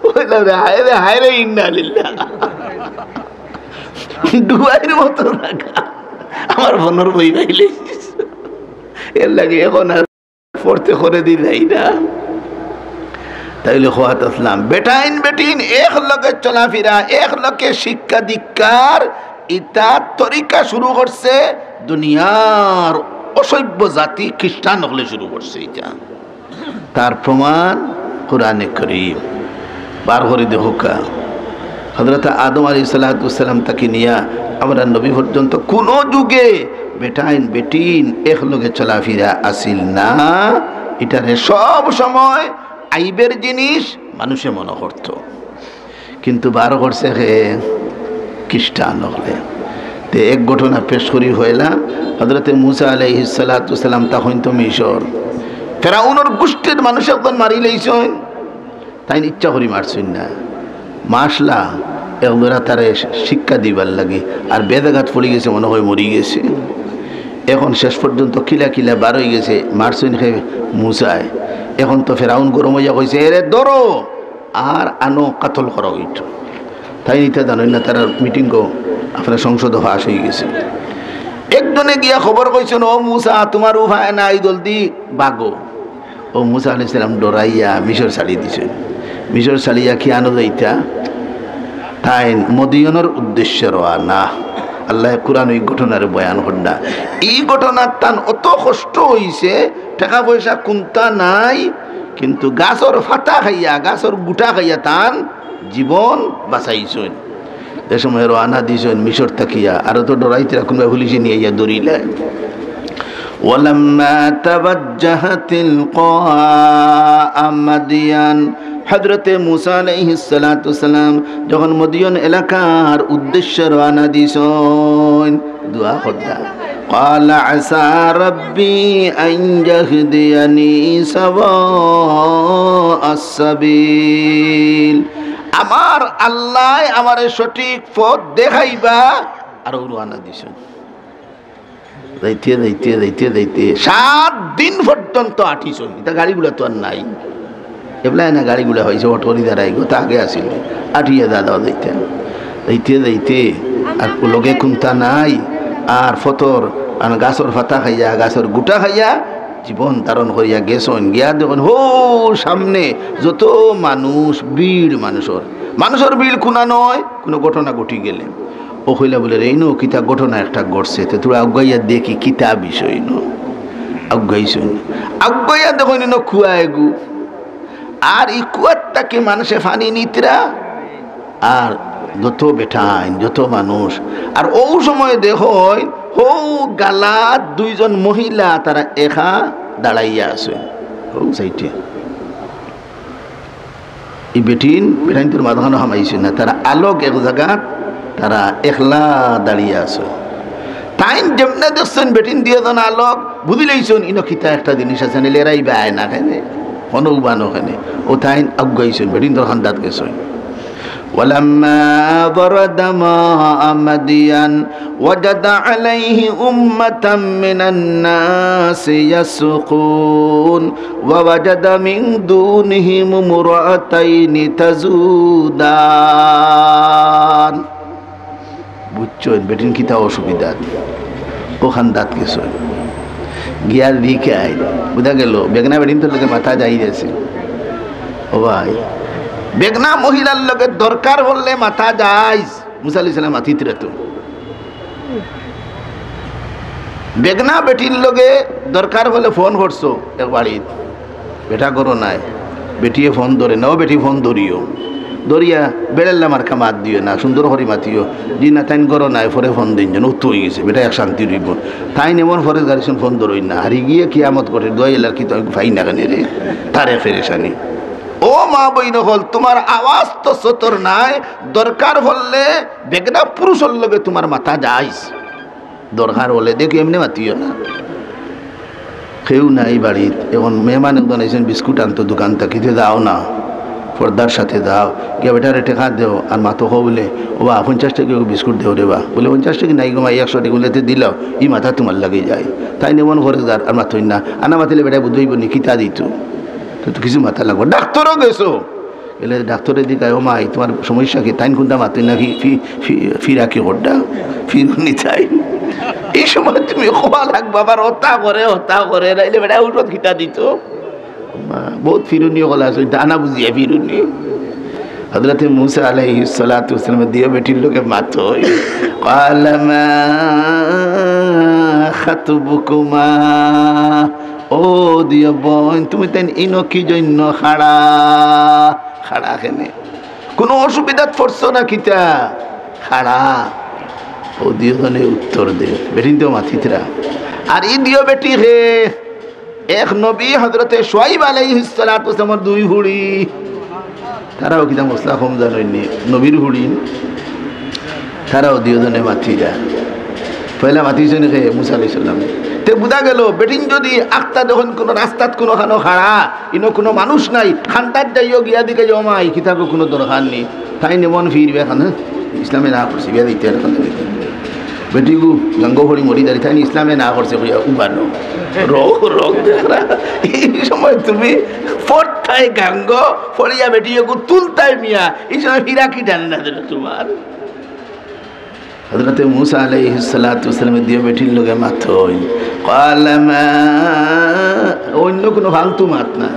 ওই না রে, হায় রে, হায় রে, ইন্না লিল্লাহ। ডুবাইর মতো রাখা। আমার ফোনর বই পাইলে এর লাগে এখন আর পড়তে করে দি যাই না। তাইলে খোয়াত আসলাম, বেটাইন বেটিন এক লগে চলাফিরা, এক লগে শিক্ষা দীক্ষার ইতা তরিকা শুরু করছে দুনিয়ার অসভ্য জাতি খ্রিস্টান হকলে শুরু করছে ইতা। তার প্রমাণ কোরআনে করিম। বার করি দেখুক্কা, হযরত আদম আলাইহিস সালাতু ওয়াস সালাম থাকি নিয়া আমরা নবী পর্যন্ত কোনো যুগে বেটাইন বেটিন এক লগে চলাফিরা আছিল না। ইটারে সব সময় আইবের জিনিস মানুষে মনে করত, কিন্তু বার করছে কে? খ্রিস্টান হকলে। তে এক ঘটনা পেশ করি হইলা, হযরতে মুসা আলাইহিস সালাতু ওয়াস সালাম তখন তো মিশর, ফেরাউনর গোষ্ঠীর মানুষ একজন মারি লাইছইন, তাইন ইচ্ছা করি মারছইন না, মাসলা এক বেড়া তারে শিক্ষা দিবার লাগি, আর বেদাঘাত পড়ি গেছে, মনে হয় মরি গেছে। এখন শেষ পর্যন্ত কিলা কিলা বার হয়ে গেছে, মারছইন কে? মুসায়। এখন তো ফেরাউন গরম হইয়া কইছে, "এরে ধরো, আর আনো, কাতল করা হইতো।" তাইন ইতা জানইন না, তারার মিটিংও আপনার সংসদও পাশ হয়ে গেছে। একজনে গিয়া খবর কইছইন, "ও মুসা, তোমার উপায় নাই, জলদি ভাগো।" ও মুসা আলাইহিস সালাম ডরাইয়া মিশর ছাড়ি দিছইন। মিশর ছাড়িয়া কি আনো যাইতা? তাইন মদিয়নর উদ্দেশ্যে রওয়ানা। আল্লায় কুরআনো ই ঘটনারে বয়ান কররা। ই ঘটনার তান অত কষ্ট অইছে, টেকা পয়সা কুন্তা নাই, কিন্তু গাছর ফাতা খাইয়া, গাছর গুটা খাইয়া তান জীবন বাঁচাইছইন। যে সময় রওয়ানা দিছইন মিশর থাকিয়া, আরো তো ডরাইতরা কুনবা পুলিশে নিয়া আইয়া ধরিলায়। ولما توجه تلقاء مدين। হযরতে মুসা আলাইহিস সালাতু ওয়াস সালাম যখন মদিয়ন এলাকার উদ্দেশ্যে রওয়ানা দিছইন, দোয়া কররা, قال عسى ربي أن يهديني سواء السبيل। আমার আল্লায় আমারে সঠিক পথ দেখাইবা। আর রওয়ানা দিছইন। যাইতে, যাইতে, যাইতে, যাইতে সাত দিন পর্যন্ত আটিছইন। ইতা গাড়ি ঘোড়া তো আর নাই। এবলা না গাড়ি ঘোড়া অইছে, অটো রিক্সা আইগো, তা আগে আছিল। আটিয়া দাদা যাইতে। যাইতে, যাইতে, আর লগে কুন্তা নাই। আর ফতর, আর গাছর ফাতা খাইয়া, গাছর গুটা খাইয়া, জীবন ধারণ করিয়া গেছইন। গিয়া দেখইন, হো সামনে যত মানুষ, ভিড় মানুষর। মানুষর ভিড় কুনানয়, কুনু ঘটনা ঘটি গেলে। অউ কইলা বুলে, "রে, ইনো কিতা ঘটনা একটা ঘটছে, তে থুড়া আগুয়াইয়া দেখি কিতা বিষয় ইনো।" আগুয়াইছইন। আগুয়াইয়া দেখইন ইনো কুয়া এগু। আর ই কুয়ার থাকি মানষে পানি নিতরা। আর যত বেটাইন, যত মানুষ। আর অউ সময় দেখইন, হউ গালাত দুইজন মহিলা তারা একা দাঁড়াইয়া আছে। হউ সাইডে। ই বেটিন, বেটাইন্তর মাঝখানো হামাইছে না, তারা আলগ এক জাগাত, তারা একলা দাঁড়িয়ে আছে। তাইন যেমনে দেখছইন বেটিন দুইজন আলগ, বুঝিলাইছইন, ইনো কিতা একটা জিনিস আছে, নাইলে এরাই বায় না কেনে, কোনো উবানো কেনে। অউ তাইন আগুয়াইছইন, বেটিন্তর কান্দাত গেছইন। ولما ورد ماء مدين وجد عليه أمة من الناس يسقون ووجد من دونهم امرأتين تذودان। বুঝছইন, বেটিন কিতা অসুবিধা, অউ কান্দাত গেছইন। গিয়া জিকাইন, বুঝা গেল, বেগনা বেটিন্তর লগে মাতা যাইর আছে। ও ভাই, বেগনা মহিলার লগে দরকার পড়লে মাতা যাইর। মুসা আলাইহিস সালাম মাতিতরা তো। বেগনা বেটির লগে দরকার অইলে ফোন করছো এক বাড়িত, বেটা ঘরো নাই, বেটিয়ে ফোন ধরে না, ও বেটি ফোন ধরিও, ধরিয়া বেড়েল্লা মার্কা মাত দিও না, সুন্দর করি মাতিও, জি না তাইন ঘরো নাই, পরে ফোন দিন যেন উত্তর অই গেছে, বেটা এক শান্তি রইব। তাইন এমন পরেজগার অইছইন ফোন ধরইন না, হারি গিয়া কিয়ামত ঘটে, দোয়াই এলার কি তো আমি পাই না কেনে রে, তার এক পেরেশানি। ও মা বইন অকল, তুমার আওয়াজ তো সতর নাই, দরকার পড়লে বেগনা পুরুষর লগে তুমার মাতা যাইর। দরকার অইলে দেখি এমনে মাতিও না। কেউ নাই বাড়িত, এখন মেহমান একজন আইছইন, বিস্কুট আনতো দোকান থাকি, তে যাও না, পর্দার সাথে যাও, গিয়া বেটারে টেকা দেও, আর মাতো কও বুলে, "ও বা, পঞ্চাশ টেকা বিস্কুট দেও রে বা।" বুলে, "পঞ্চাশ টেকা নাই গো মাই, একশো টেকা।" বুলে, "তে দিলাও, ই মাতা তুমার লাগি যায়।" তাইন এমন পরেজগার, আর মাতইন না, আনা মাতিলে বেটায় বুঝইব নি, কিতা দিত, তো, তো কিছু মাতা লাগবো। ডাক্তারও গেছো, গেলে ডাক্তারে জিকায়, "ও মাই, তুমার সমস্যা কি?" তাইন কুনটা মাতইন না, ফি-, ফি-, ফি-, ফিরাকি করডা, ফিরুনি তাইন। ই সময় তুমি কওয়া লাগবো, আবার হতা করে, হতা করে, নাইলে বেটায় ঔষধ কিতা দিত। মা, বউত ফিরুনি অকল আছে, দানা বুঝিয়া ফিরুনি। হযরতে মুসা আলাইহিস সালাতু ওয়াস সালামে দুইও বেটির লগে মাতইন। قال ما خطبكما। ও দুইও বইন, তুমি তাইন ইনো কি জন্য খাড়া? খাড়া কেনে? কুনু অসুবিধাত পড়ছো না কিতা? খাড়া। অউ দুইও জনে উত্তর দে। বেটিন তো মাতিতরা। আর ই দুইও বেটি হে, এক নবী হযরতে শুআইব আলাইহিস সালাতু ওয়াস সালামর দুই ফুড়ি। তারাও কিতা মসলা কম জানইন নি, নবীর ফুড়ি। তারাও দুইও জনে মাতিরা। পয়লা মাতিছইন কে? মুসা আলাইহিস সালাম। তে বুঝা গেল, বেটিন যদি আখতা যখন কুনু রাস্তাত কুনুখানো খাড়া, ইনো কুনু মানুষ নাই, কান্দাত যাইও গিয়া দেখে যে, "ও মাই, কিতাবো কুনু দরকার নি।" তাইন এমন ফিরবে, "খান, ইসলামে না করছে, বিয়া দিতে আর খান।" বেটিগু গাঙ্গো ফড়ি মরি দাঁড়ি, তাইন ইসলামে না করছে, কইয়া উবানো। রোগ, রোগ দেখরা। ই সময় তুমি ফড়তায় গাঙ্গো, ফড়িয়া বেটিগু তুলতায় মিয়া, ই সময় ফিরাকি জানে না দিল তুমার। হযরতে মুসা আলাইহিস সালাতু ওয়াস সালামে দুইও বেটির লগে মাতইন। قال ما, অইন্য কুনু ফালতু মাত না।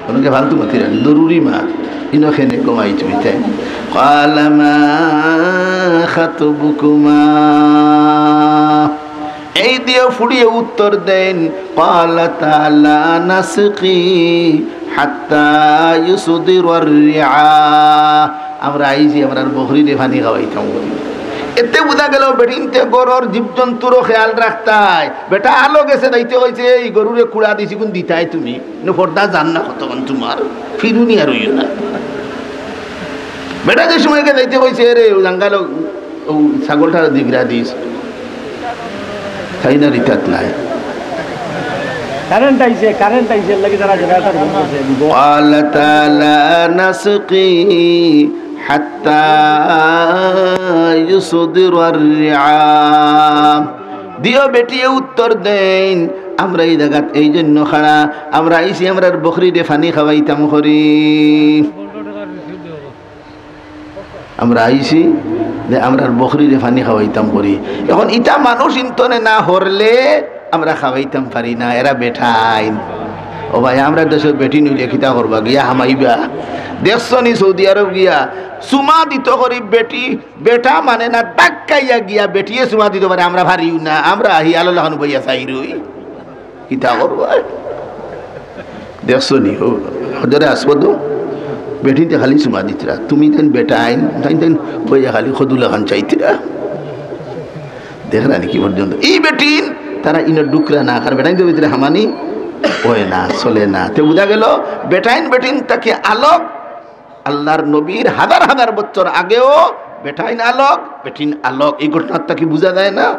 অনকে ফালতু মাতিরা নি, জরুরি মাত। ইনো কেনে ঘুমাইছো তুমি তাইন? قال ما خطبكما। এই দিও ফুড়িয়ে উত্তর দেইন, قالتا لا نسقي حتى يصدر الرعاء। আমরা আইছি আমরার বকরিরে পানি খাওয়াইতাম করি। এতে বুঝা গেল বেটিন্তে ঘরর জীবজন্তুরও খেয়াল রাখতায়। বেটা আলো গেছে, যাইতে কইছে, এই গরুরে কুড়া দিছি, কুন দিতায় তুমি? নু পর্দা জান না কতক্ষণ তোমার, ফিরুনি আর অইও না। বেটা যে সময় গিয়া যাইতে কইছে, "এরে, ও জাঙ্গালো, ও ছাগলটা দিগরা দিস।" তাই না, রিতাত নাই। কারেন্ট আইছে, কারেন্ট আইছে, এর লাগি তারা জেনারেটর বন্ধ করছে। قالتا لا نسقي حتى يصدر الرعاء। দিও বেটিয়ে উত্তর দেইন, আমরা এই জাগাত এই জন্য খাড়া, আমরা আইছি আমরার বকরিরে পানি খাওয়াইতাম করি। আমরা আইছি যে আমরার বকরিরে পানি খাওয়াইতাম করি। এখন ইতা মানুষ ইন্তনে না হরলে আমরা খাওয়াইতাম পারি না, এরা বেটাইন। ও ভাই, আমরা দেশর বেটিন অইলে কিতা করবা? গিয়া হামাইবা। দেখছো নি সৌদি আরব গিয়া চুমা দিত করি বেটি, বেটা মানে না, ধাক্কাইয়া গিয়া বেটিয়ে চুমা দিত পারে, আমরা পারিও না, আমরা আহি আলো লাখান বইয়া চাই রই। কিতা করবা? দেখছো নি, ও হজরে আসওয়াদো বেটিন্তে খালি চুমা দিতরা, তুমি তাইন বেটাইন, তাইন তাইন বইয়া খালি খদুলা খান চাইতরা। দেখরা নি কি পর্যন্ত? এই বেটিন, তারা ইনো ডুকরা না, কারণ বেটাইন তো ভিতরে হামানি অয় না, চলে না। তে বুঝা গেল, বেটাইন বেটিন তাকে আলোক, আল্লাহর নবীর হাজার হাজার বছর আগেও বেটাইন আলোক, বেটিন আলোক, এই ঘটনার তাকে বুঝা যায় না?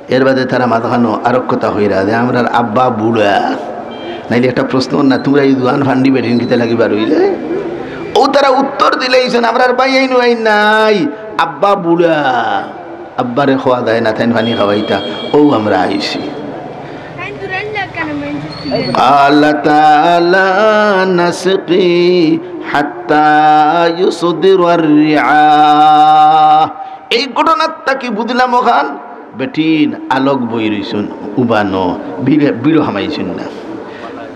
এর বাদে তারা মাঝখানো আরক কথা কইরা যে, "আমরার আব্বা বুড়া।" নাইলে একটা প্রশ্ন না, "তোমরা এই জুয়ান ফান্ডি বেটিন কিতা লাগি বার অইলে?" ও তারা উত্তর দিলাইছইন, "আমরার ভাইয়াইন নাই, আব্বা বুড়া, আব্বারে খোয়া যায় না, তাইন পানি খাওয়াইতা, ও আমরা আইছি।" قالتا لا نسقي حتى يصدر الرعاء। এই ঘটনার তাকি বুঝলাম ওখান বেটিন আলোক বই রইছইন, উবানো, বিড়ে-, বিড়ো হামাইছইন না।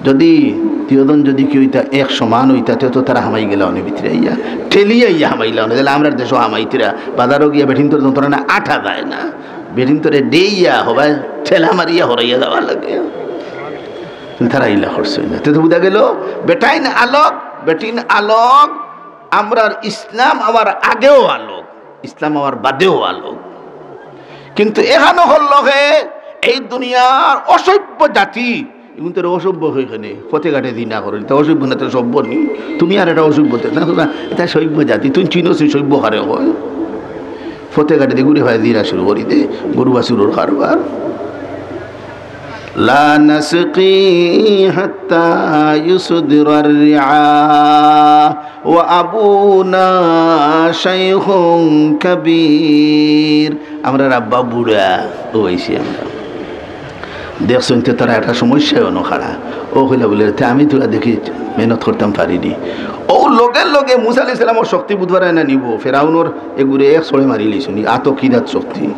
যদি তিয়জন যদি কি অইতা, এক সমান অইতা, তে তো তারা হামাই গেলা অনে ভিতরে আইয়া, ঠেলিয়া আইয়া হামাইলা অনে, তাইলে আমরার দেশও হামাইতিরা, বাজারও গিয়া বেটিন্তর যন্ত্রণা আটা যায় না, বেটিন্তরে ডেইয়া হবায় ঠেলা মারিয়া হরাইয়া যাওয়া লাগে। তারা ইলা করছইন না। তে তো বুঝা গেল, বেটাইন আলোক, বেটিন আলোক, আমরার ইসলাম আওয়ার আগেও আলোক, ইসলাম আওয়ার বাদেও আলোক। কিন্তু এখানো হল হে এই দুনিয়ার অসভ্য জাতি, এগুন তো অসভ্য অইখানে, পথে ঘাটে জিনা করে, তা অসভ্য না, তো সভ্য নি। তুমি আর এটা অসভ্য, তে না, না, এটা সভ্য জাতি, তুমি চিনো সে সভ্য কারে হয়। পথে ঘাটে দে ঘুরে হয় জিনা শুরু করি দে, গরু বাছুরর কারবার। لا نسقي حتى يصدر الرعاء وأبونا شيخ كبير। আমরার আব্বা বুড়া অইছি আমরা। দেখছইন তো তারা একটা সমস্যায় অনো খাড়া। ও কইলা বুলে, "তে আমি তোরা দেখি মেহনত করতাম পারি নি।" ও লগে লগে মুসা আলাইহিস সালামর শক্তি বুধবার না নিব, ফেরাউনর এগুরে এক ছড়ে মারি লিছইন, আতো কিদাত শক্তি।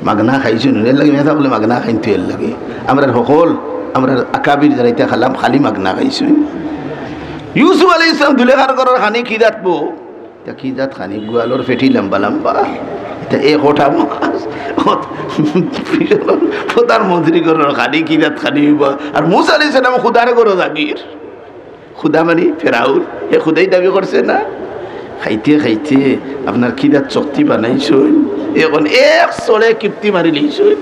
মাগনা খাইছইন, এর লাগি মেয়েটা বুলে মাগনা খাইন তো এর লাগি। আমরার হকল, আমরার আকাবির যারা ইতা খালাম, খালি মাগনা খাইছইন। ইউসুফ আলাইহিস সালাম দুলেখার ঘরর খানি কিদাত বো, তা কিদাত খানি, গোয়ালর ফেটি লম্বা লম্বা। তা এ কোটা মাছ, প্রধানমন্ত্রী ঘরর খানি কিদাত খানি অইবা। আর মুসা আলাইহিস সালাম খুদার ঘরো জাগির। খুদা মানি ফেরাউন, হে খুদাই দাবি করছে না? খাইতে খাইতে আপনার খিদাত শক্তি বানাইছইন, এখন এক চড়ে কিপ্তি মারি লইছইন।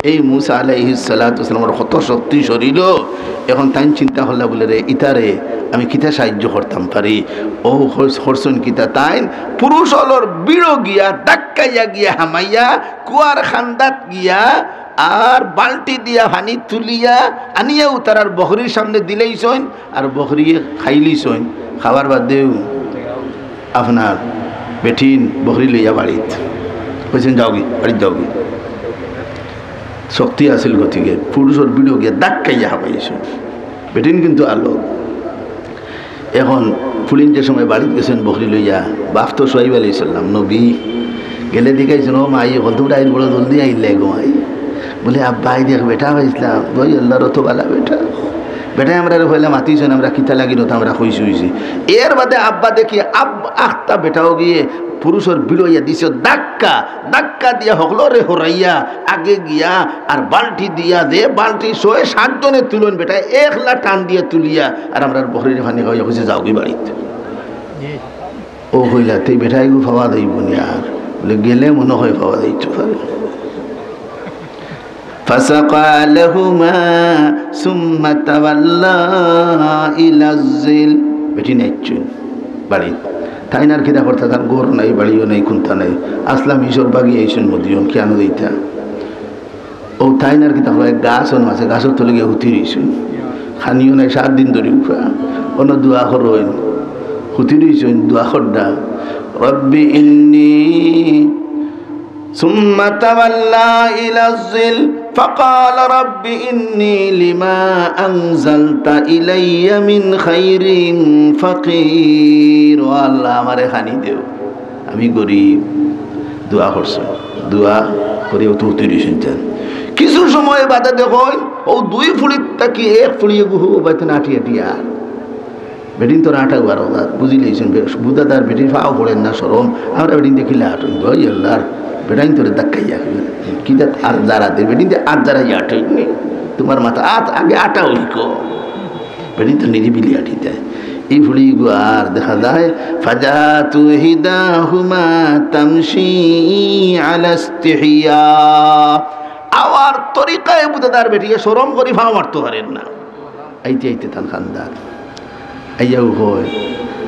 এই মুসা আলাইহিস সালাতু ওয়াস সালামর কত শক্তি শরীরো, এখন তাইন চিন্তা করলা বুলে, "রে, ইতারে আমি কিতা সাহায্য করতাম পারি?" ও হর-, হরছইন কিতা, তাইন পুরুষ অকলর বিড়ো গিয়া, ধাক্কাইয়া গিয়া, হামাইয়া, কুয়ার খান্দাত গিয়া, আর বালটি দিয়া পানি তুলিয়া আনিয়া উতারার বকরির সামনে দিলাইছইন, আর বকরিয়ে খাইলিছইন। খাওয়ার বাদেউ আপনার বেটিন বকরি লইয়া বাড়িত কইছইন, "যাওগি, বাড়িত যাওগি।" শক্তি আছিল গতিকে পুরুষর বিড়ো গিয়া ধাক্কাইয়া হামাইছইন। বেটিন কিন্তু আলো। এখন ফুলিন যে সময় বাড়িত গেছইন বকরি লইয়া, বাপ তো সোয়াইব আলাইহিস সালাম, নবী, গেলে দেখাইছইন, "ও মাই, এখন তোমরা আইজ বড় জলদি আইলে গো মাই।" বুলে, "আব্বা, আইজ এক বেটা পাইছলাম, ওই আল্লাহর অত বালা বেটা।" বেটায় আমরারে কইলা মাতিছইন, আমরা কিতা লাগি নতা আমরা কইছি অইছে। এর বাদে আব্বা দেখি আব-, আখতা বেটাও গিয়ে পুরুষর বিড়াইয়া দিছে ধাক্কা, ধাক্কা দিয়া হকলরে হরাইয়া আগে গিয়া আর বালটি দিয়া দে, বালটি ছয় সাতজনে তুলইন, বেটায় একলা টান দিয়া তুলিয়া আর আমরার বকরিরে পানি খাওয়াইয়া কইছে, "যাওগি বাড়িত।" ও কইলা, "তে বেটায় গু পাওয়া যাইবো নি আর?" বলে, "গেলে মনে হয় পাওয়া যাইতো পারে।" فسقى لهما ثم تولى إلى الظل। বেটি নাইছইন বাড়ি। তাইন আর কিতা করতা, তান ঘর নাই, বাড়িও নাই, কুন্তা নাই। আছলা মিশর বাগি আইছইন মদিয়ন, কিয়ানো যাইতা? ও তাইন আর কিতা করতা, এক গাছ অনো আছে, গাছর তলে গিয়া হুতি রইছইন। খানিও নাই, সাত দিন ধরি উফা। অনো দোয়া করইন। হুতি রইছইন, দোয়া কররা। رب إني ثم تولى إلى الظل فقال رب إني لما أنزلت إلي من خير فقير। ও আল্লাহ, আমারে খানি দেও, আমি গরিব। দোয়া করছইন, দোয়া করি ও তো উত্তর দিছইন। কিছু সময় বাদে দেখইন, ও দুই ফুড়ির থাকি এক ফুড়ি এগু হু বাইতে নাটি আটি আর বেটিন তোর আটা উয়ার ওদাত, বুঝিলাইছইন, বে-, বুদাদার বেটির পাও পড়ের না শরম, আমরা বেটিন দেখিলে আটইন, ওই আল্লাহর, বেটাইন তোরে ধাক্কাইয়া, কিতা আর যারা দে, বেটিন দে আর যারা ইয়া আটইন নি, তোমার মাথা আত আগে আটা হইকো, বেটিন তো নিরিবিলি আটি দেয়। এই ফুড়ি গো আর দেখা যায়, فجاءت إحداهما تمشي على استحياء। আওয়ার তরিকায় বুদাদার বেটিয়ে শরম করি পাও মারতো পারের না। আইতে আইতে তান খান্দাত আইয়াও কয়,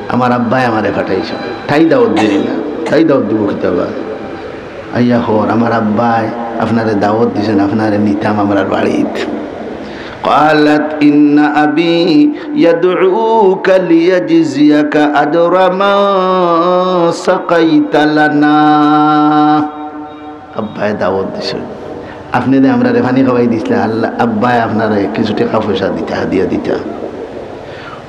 "আমার আব্বায় আমারে পাঠাইছইন।" তাই দাওয়াত দিলি না, তাই দাওয়াত দিব কিতাবা? আইয়া কর, "আমার আব্বায় আপনারে দাওয়াত দিছইন, আপনারে নিতাম আমরার বাড়িত।" قالت إن أبي يدعوك ليجزيك أجر ما سقيت لنا। আব্বায় দাওয়াত দিছইন, আপনে যে আমরারে পানি খাওয়াই দিছলা, আল্লাহ, আব্বায় আপনারে কিছু টেকা পয়সা দিতা, হাদিয়া দিতা।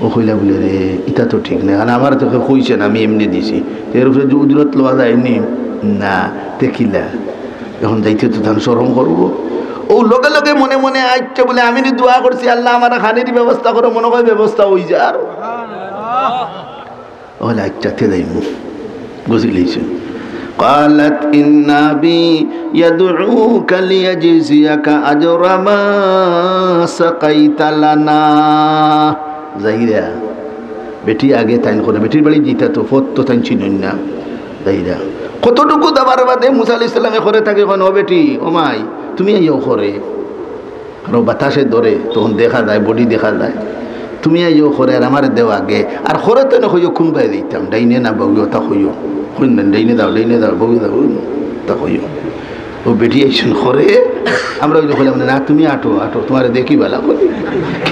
ও কইলা বুলে, "রে, ইতা তো ঠিক নায়, কারণ আমারে তো কেউ কইছে না, আমি এমনে দিছি। তে এর উপরে যে উজরত লওয়া যায়নি, না, তে কিলা? এখন যাইতে তো তান শরম করবো।" ও লগে লগে মনে মনে আইচ্ছা বুলে, "আমি নি দোয়া করছি, আল্লাহ, আমার খানির ব্যবস্থা করো, মনে হয় ব্যবস্থা অই যার।" ওলা আইচ্ছা, তে যাইমু। বুঝিলাইছইন। قالت إن أبي يدعوك ليجزيك أجر ما سقيت لنا। যাইরা, বেটি আগে তাইন করে, বেটির বাড়ি যিতা তো, পথ তো তাইন চিনইন না। যাইরা, কতটুকু যাবার বাদে মুসা আলাইহিস সালামে করে তাকে কইন, "ও বেটি, ও মাই, তুমি আইও করে।" আর ও বাতাসে ধরে, তখন দেখা যায়, বডি দেখা যায়। "তুমি আইও করে আর আমারে দেও আগে, আর করে তো না কইও কোন বায় দিতাম, ডাইনে না বাউয়ে, ওটা কইও, কইন না, ডাইনে দাও, ডাইনে দাও, বাউয়ে দাও, ওটা কইও।" ও বেটি আইছইন করে, আমরা ওই যে কইলাম, "না, তুমি আটো, আটো, তোমারে দেখি বালা করি।"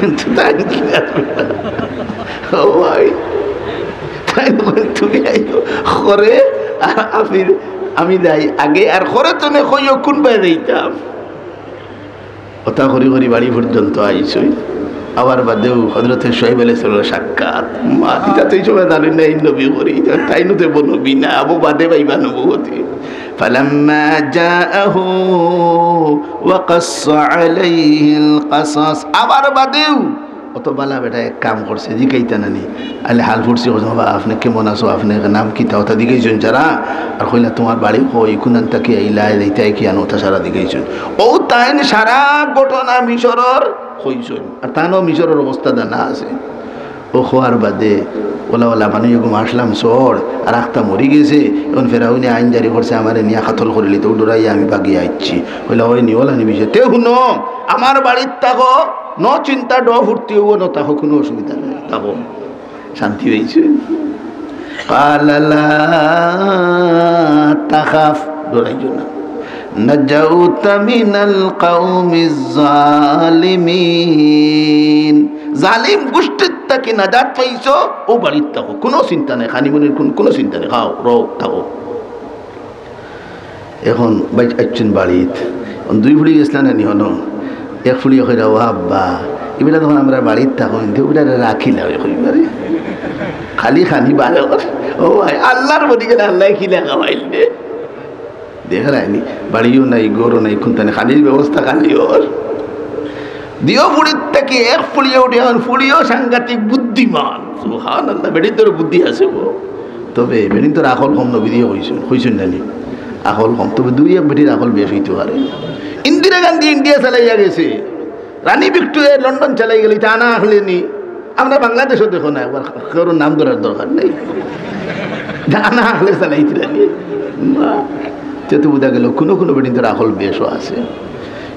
কিন্তু তাই কি আর, ও ভাই, তাই না কইন, "তুমি আইও করে, আর আমি, আমি যাই আগে, আর করে তো না কইও কোন বায় দিতাম।" ওটা করি করি বাড়ি পর্যন্ত আইছইন। আবার বাদেও হযরতে শুআইব আলাইহিস সালামের সাক্ষাৎ। মা, ইতা তো এই সময় জানেন না, এই নবী করি। তাইন তো বনবী না, আবু বাদে পাইবা নবুয়তে। فلما جاءه وقص عليه القصص। আবার বাদেও অত বালা বেটা এক কাম করছে, জিকাইতা নানি। আলে হাল ফুটছি, কইছে, "বাবা, আপনে কেমন আছো? আপনার নাম কিতা?" ওটা জিকাইছইন যারা। আর কইলা, "তোমার বাড়ি কই? কুনান থাকি আইলায়, যাইতায় কিয়ানো?" ওটা সারা জিকাইছইন। ও তাইন সারা ঘটনা মিশরর কইছইন। আর তানও মিশরর অবস্থা জানা আছে। ও খোয়ার বাদে, "ওলা, ওলা, মানুষ এগু মারলাম চড়, আর আখতা মরি গেছে, এখন ফেরাউনে আইন জারি করছে, আমারে নিয়া কাতল করিলিতো, ডরাইয়া আমি ভাগিয়া আইচ্ছি।" কইলা, "ওই নি, ওলা নি বিষয়। তে হুনো, আমার বাড়িত থাকো, ন চিন্তা, ড ফুর্তি অইবো, ন থাকো, কুনু অসুবিধা নাই, থাকো।" শান্তি অইছে। قال لا تخف, ডরাইও না। نجوت من القوم الظالمين। জালিম গোষ্ঠীর থাকি নাজাত পাইছো, ও বাড়িত থাকো, কুনু চিন্তা নাই, খানি মুনির কুন-, কুনু চিন্তা নাই, খাও, রও, থাকো। এখন বাইত আইছইন বাড়িত। এখন দুই ফুড়ি গেছলা না নি হনো? এক ফুড়ি কইরা, "ও আব্বা, ইবেলা তখন আমরা বাড়িত থাকইন, তে ইবেলা রাখিলা অয় কইবারে। খালি খানি বারো।" ও ভাই, আল্লাহর বলি গেলে আল্লাহ কিলা খাওয়াইল রে। দেখলায়নি, বাড়িও নাই, ঘরও নাই, কুন্তা নাই, খানির ব্যবস্থা খালি অর। দিও ফুড়ির থাকি এক ফুড়িয়ে উঠে, এখন ফুড়িও সাংঘাতিক বুদ্ধিমান। সুবহানাল্লাহ, বেটিন্তর বুদ্ধি আছে গো। তবে বেটিন্তর আকল কম, নবীজিয়ে কইছইন, কইছইন না নি? আকল কম, তবে দুই এক বেটির আকল বেশ অইতো পারে। ইন্দিরা গান্ধী ইন্ডিয়া চালাইয়া গেছে, রানী ভিক্টোরিয়া লন্ডন চালাই গেল, ইতা আনা আখলে নি? আমরা বাংলাদেশও দেখো না, একবার কেউর নাম ধরার দরকার নেই। ইতা আনা আখলে চালাইতে রানী। না, তে তো বুঝা গেল, কোনো কোনো বেটিন্তর আকল বেশও আছে,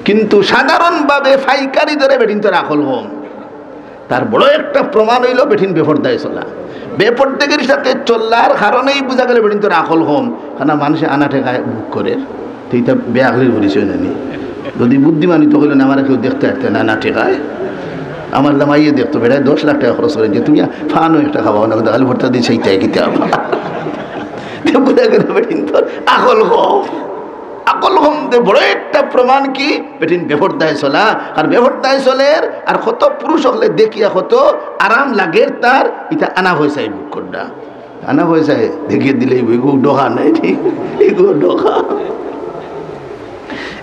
কিন্তু সাধারণভাবে পাইকারি দরে বেটিন্তর আকল কম। তার বড় একটা প্রমাণ অইলো বেটিন বেপর্দায় চলা। বেপর্দাগির সাথে চলার কারণেই বুঝা গেল বেটিন্তর আকল কম, কারণ মানুষে আনা টেকায় ভোগ করে। তো ইতা বেআকলির পরিচয় না নি? যদি বুদ্ধিমান অইতো কইলো না, আমারে কেউ দেখতে আসতে না, না টেকায়। আমার জামাইয়ে দেখতো, বেটায় দশ লাখ টেকা খরচ করে, যে তুমি ফানো একটা খাওয়াও না, খালি ভর্তা দিয়ে সেইটাই কিতাব। তে বুঝা গেল বেটিন্তর আকল কম। আকল কমতে বড় একটা প্রমাণ কি? বেটিন বেপর্দায় চলা। আর বেপর্দায় চলের, আর কত পুরুষ অকলে দেখিয়া কত আরাম লাগের তার, ইতা আনা পয়সায় ভোগ কররা। আনা পয়সায় দেখিয়া দিলে ইগু ডোকা নাই, ঠিক? ইগু ডোকা।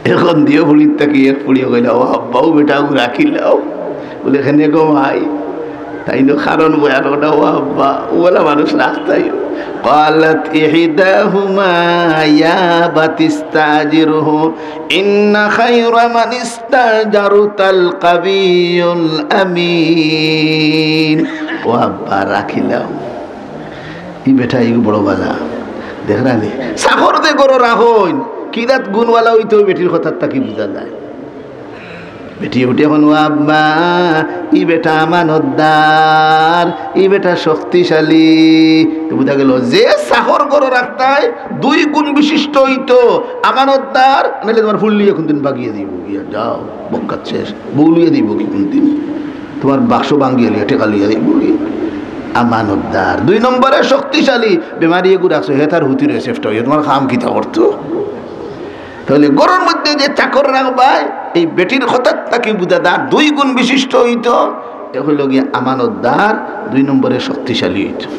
এখন দিও ফুড়ির থাকি এক ফুড়িয়ে কইলা, "ও আব্বা, ও বেটাগু রাখিলাও।" বলে, "কেনে গো মাই?" তাইন তো কারণ বয়ান কররা, "ও আব্বা, অলা মানুষ রাখতায়।" قالت إحداهما يا أبت استأجره إن خير من استأجرت القوي الأمين। "ও আব্বা, রাখিলাও, ই বেটা, ই বড় বালা।" দেখরা নি? চাকর যে ঘরো রাখইন, কি জাত গুণওয়ালা অইতো, বেটির কথার থাকি বুঝা যায়। বেটি উঠে এখন, "ও আব্বা, ই বেটা আমানতদার, ই বেটা শক্তিশালী।" তো বুঝা গেল, যে চাকর ঘরো রাখতায় দুই গুণ বিশিষ্ট অইতো, আমানতদার, নাইলে তোমার ফুড়ি লইয়া কুনদিন বাগিয়া দিব, গিয়া যাও, বক্কাত শেষ, বউ লইয়া দিব কি কুনদিন, তোমার বাক্স ভাঙ্গিয়া লইয়া টেকা লইয়া দিব কি? আমানতদার। দুই নম্বরে শক্তিশালী, বেমারি এগু রাখছো, হে তার হুতি রয়েছে, সেফটা হইয়া তোমার কাম কিতা করতো? তাহলে ঘরর মধ্যে যে চাকর রাখবায়, এই বেটির কথার থাকি বুঝা যায় দুই গুণ বিশিষ্ট অইতো, এক অইলো গিয়া আমানতদার, দুই নম্বরে শক্তিশালী অইতো।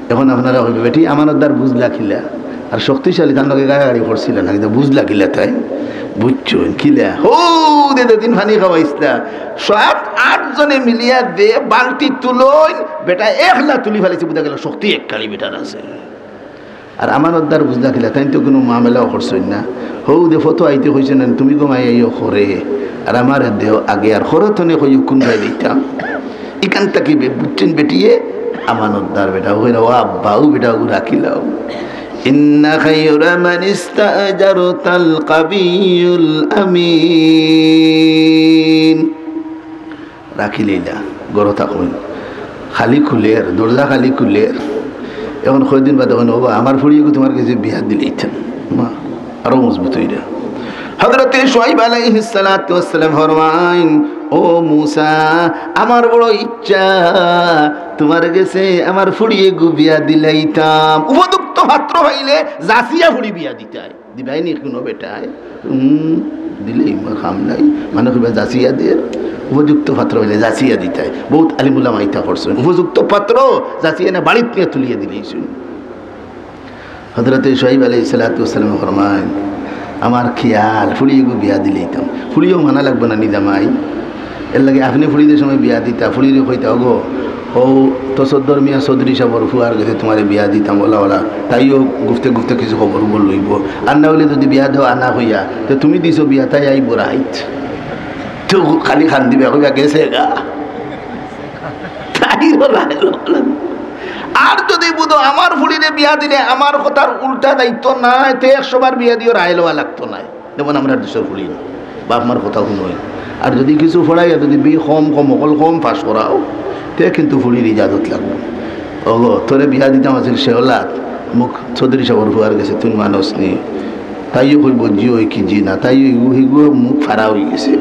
এখন আপনারা কইবা, "বেটি আমানতদার বুঝলা কিলা? আর শক্তিশালী তার লগে গাড়াগাড়ি করছিলা না, কিন্তু বুঝলা কিলা তাই?" বুঝছইন কিলা? হউ দে, দে দিন পানি খাওয়াইছলা, সাত আট জনে মিলিয়া দে বালতি তুলইন, বেটা একলা তুলি ফালাইছে, বুঝা গেল শক্তি এক কালি বেটার আছে। আর আমানতদার বুঝলা কিলা, তাইন তো কুনু মামলাও করছইন না। হউ দে ফটো আইতে কইছইন না, তুমি ঘুমাই আইও করে, আর আমারে দেও আগে, আর খরতনে কইও কুন ভাই দিতাম। ইখান থাকি বে-, বুঝছইন বেটিয়ে, আমানতদার বেটা, ও বেটা, ও আব্বা, ও বেটা, ও রাখিলাও। إن خير من استأجرت القوي الأمين। রাখিলাইলা, ঘরো থাকইন। খালি খুলের, দরজা খালি খুলের। এখন কয়দিন বাদে কইন, "ও বা, আমার ফুড়িগু তোমার গেছে বিয়া দিলাইতাম।" মা, আরো মজবুত অইরা। হযরতে শুআইব আলাইহিস সালাতু ওয়াস সালাম ফরমাইন, "ও মুসা, আমার বড় ইচ্ছা তোমার গেছে আমার ফুড়িগু বিয়া দিলাইতাম।" উপযুক্ত পাত্র পাইলে যাচিয়া ফুড়ি বিয়া দিতায়। দিবায় নি কুনু বেটায়? উম, দিলেই মা কাম নাই। মানে কইবা যাচিয়া দের, উপযুক্ত পাত্র অইলে যাচিয়া দিতায়। বউত আলিম উলামা ইতা করছইন। উপযুক্ত পাত্র যাচিয়া না বাড়িত নিয়া তুলিয়া দিলাইছইন। হযরতে শুআইব আলাইহিস সালাতু ওয়াস সালামে ফরমাইন, "আমার খিয়াল, ফুড়িগু বিয়া দিলাইতাম।" ফুড়িও মানা লাগবো না নি জামাই? এরলাগি আপনে ফুড়িরে সময় বিয়া দিতা, ফুড়িরে কইতা, "ওগো, হউ তসদ্দর মিয়া চৌধুরী সাবর ফুয়ার গেছে তোমারে বিয়া দিতাম, অলা অলা।" তাইও গুপ্তে গুপ্তে কিছু খবর উবর লইবো। আর না অইলে যুদি বিয়া দেও আনা কইয়া, তে তুমি দিছো বিয়া, তাই আইবো রাইত। তো খালি কান্দিবা, কইবা, "গেছে গা।" তাইও রাইলো। আর যুদি বুঝো আমার ফুড়িরে বিয়া দিলে আমার কথার উল্টা যাইতো নায়, তে একশো বার বিয়া দিও, রাইল অওয়া লাগতো নায়। যেমন আমরার দেশর ফুড়ি, বাপ মার কথা হুনইন। আর যুদি কিছু পড়াইয়া যুদি বি কম কম, অকল কম পাস করাও, তে কিন্তু ফুড়ির ইজাজত লাগবো। "ওগো, তোরে বিয়া দিতাম আছিল শেওলাত, মুখ চৌধুরী সাবর ফুয়ার গেছে, তুই মানস নি।" তাইও কইবো, "জি অয় কি জি না।" তাইও ইগু হিগু মুখ ফাড়া অইগেছে।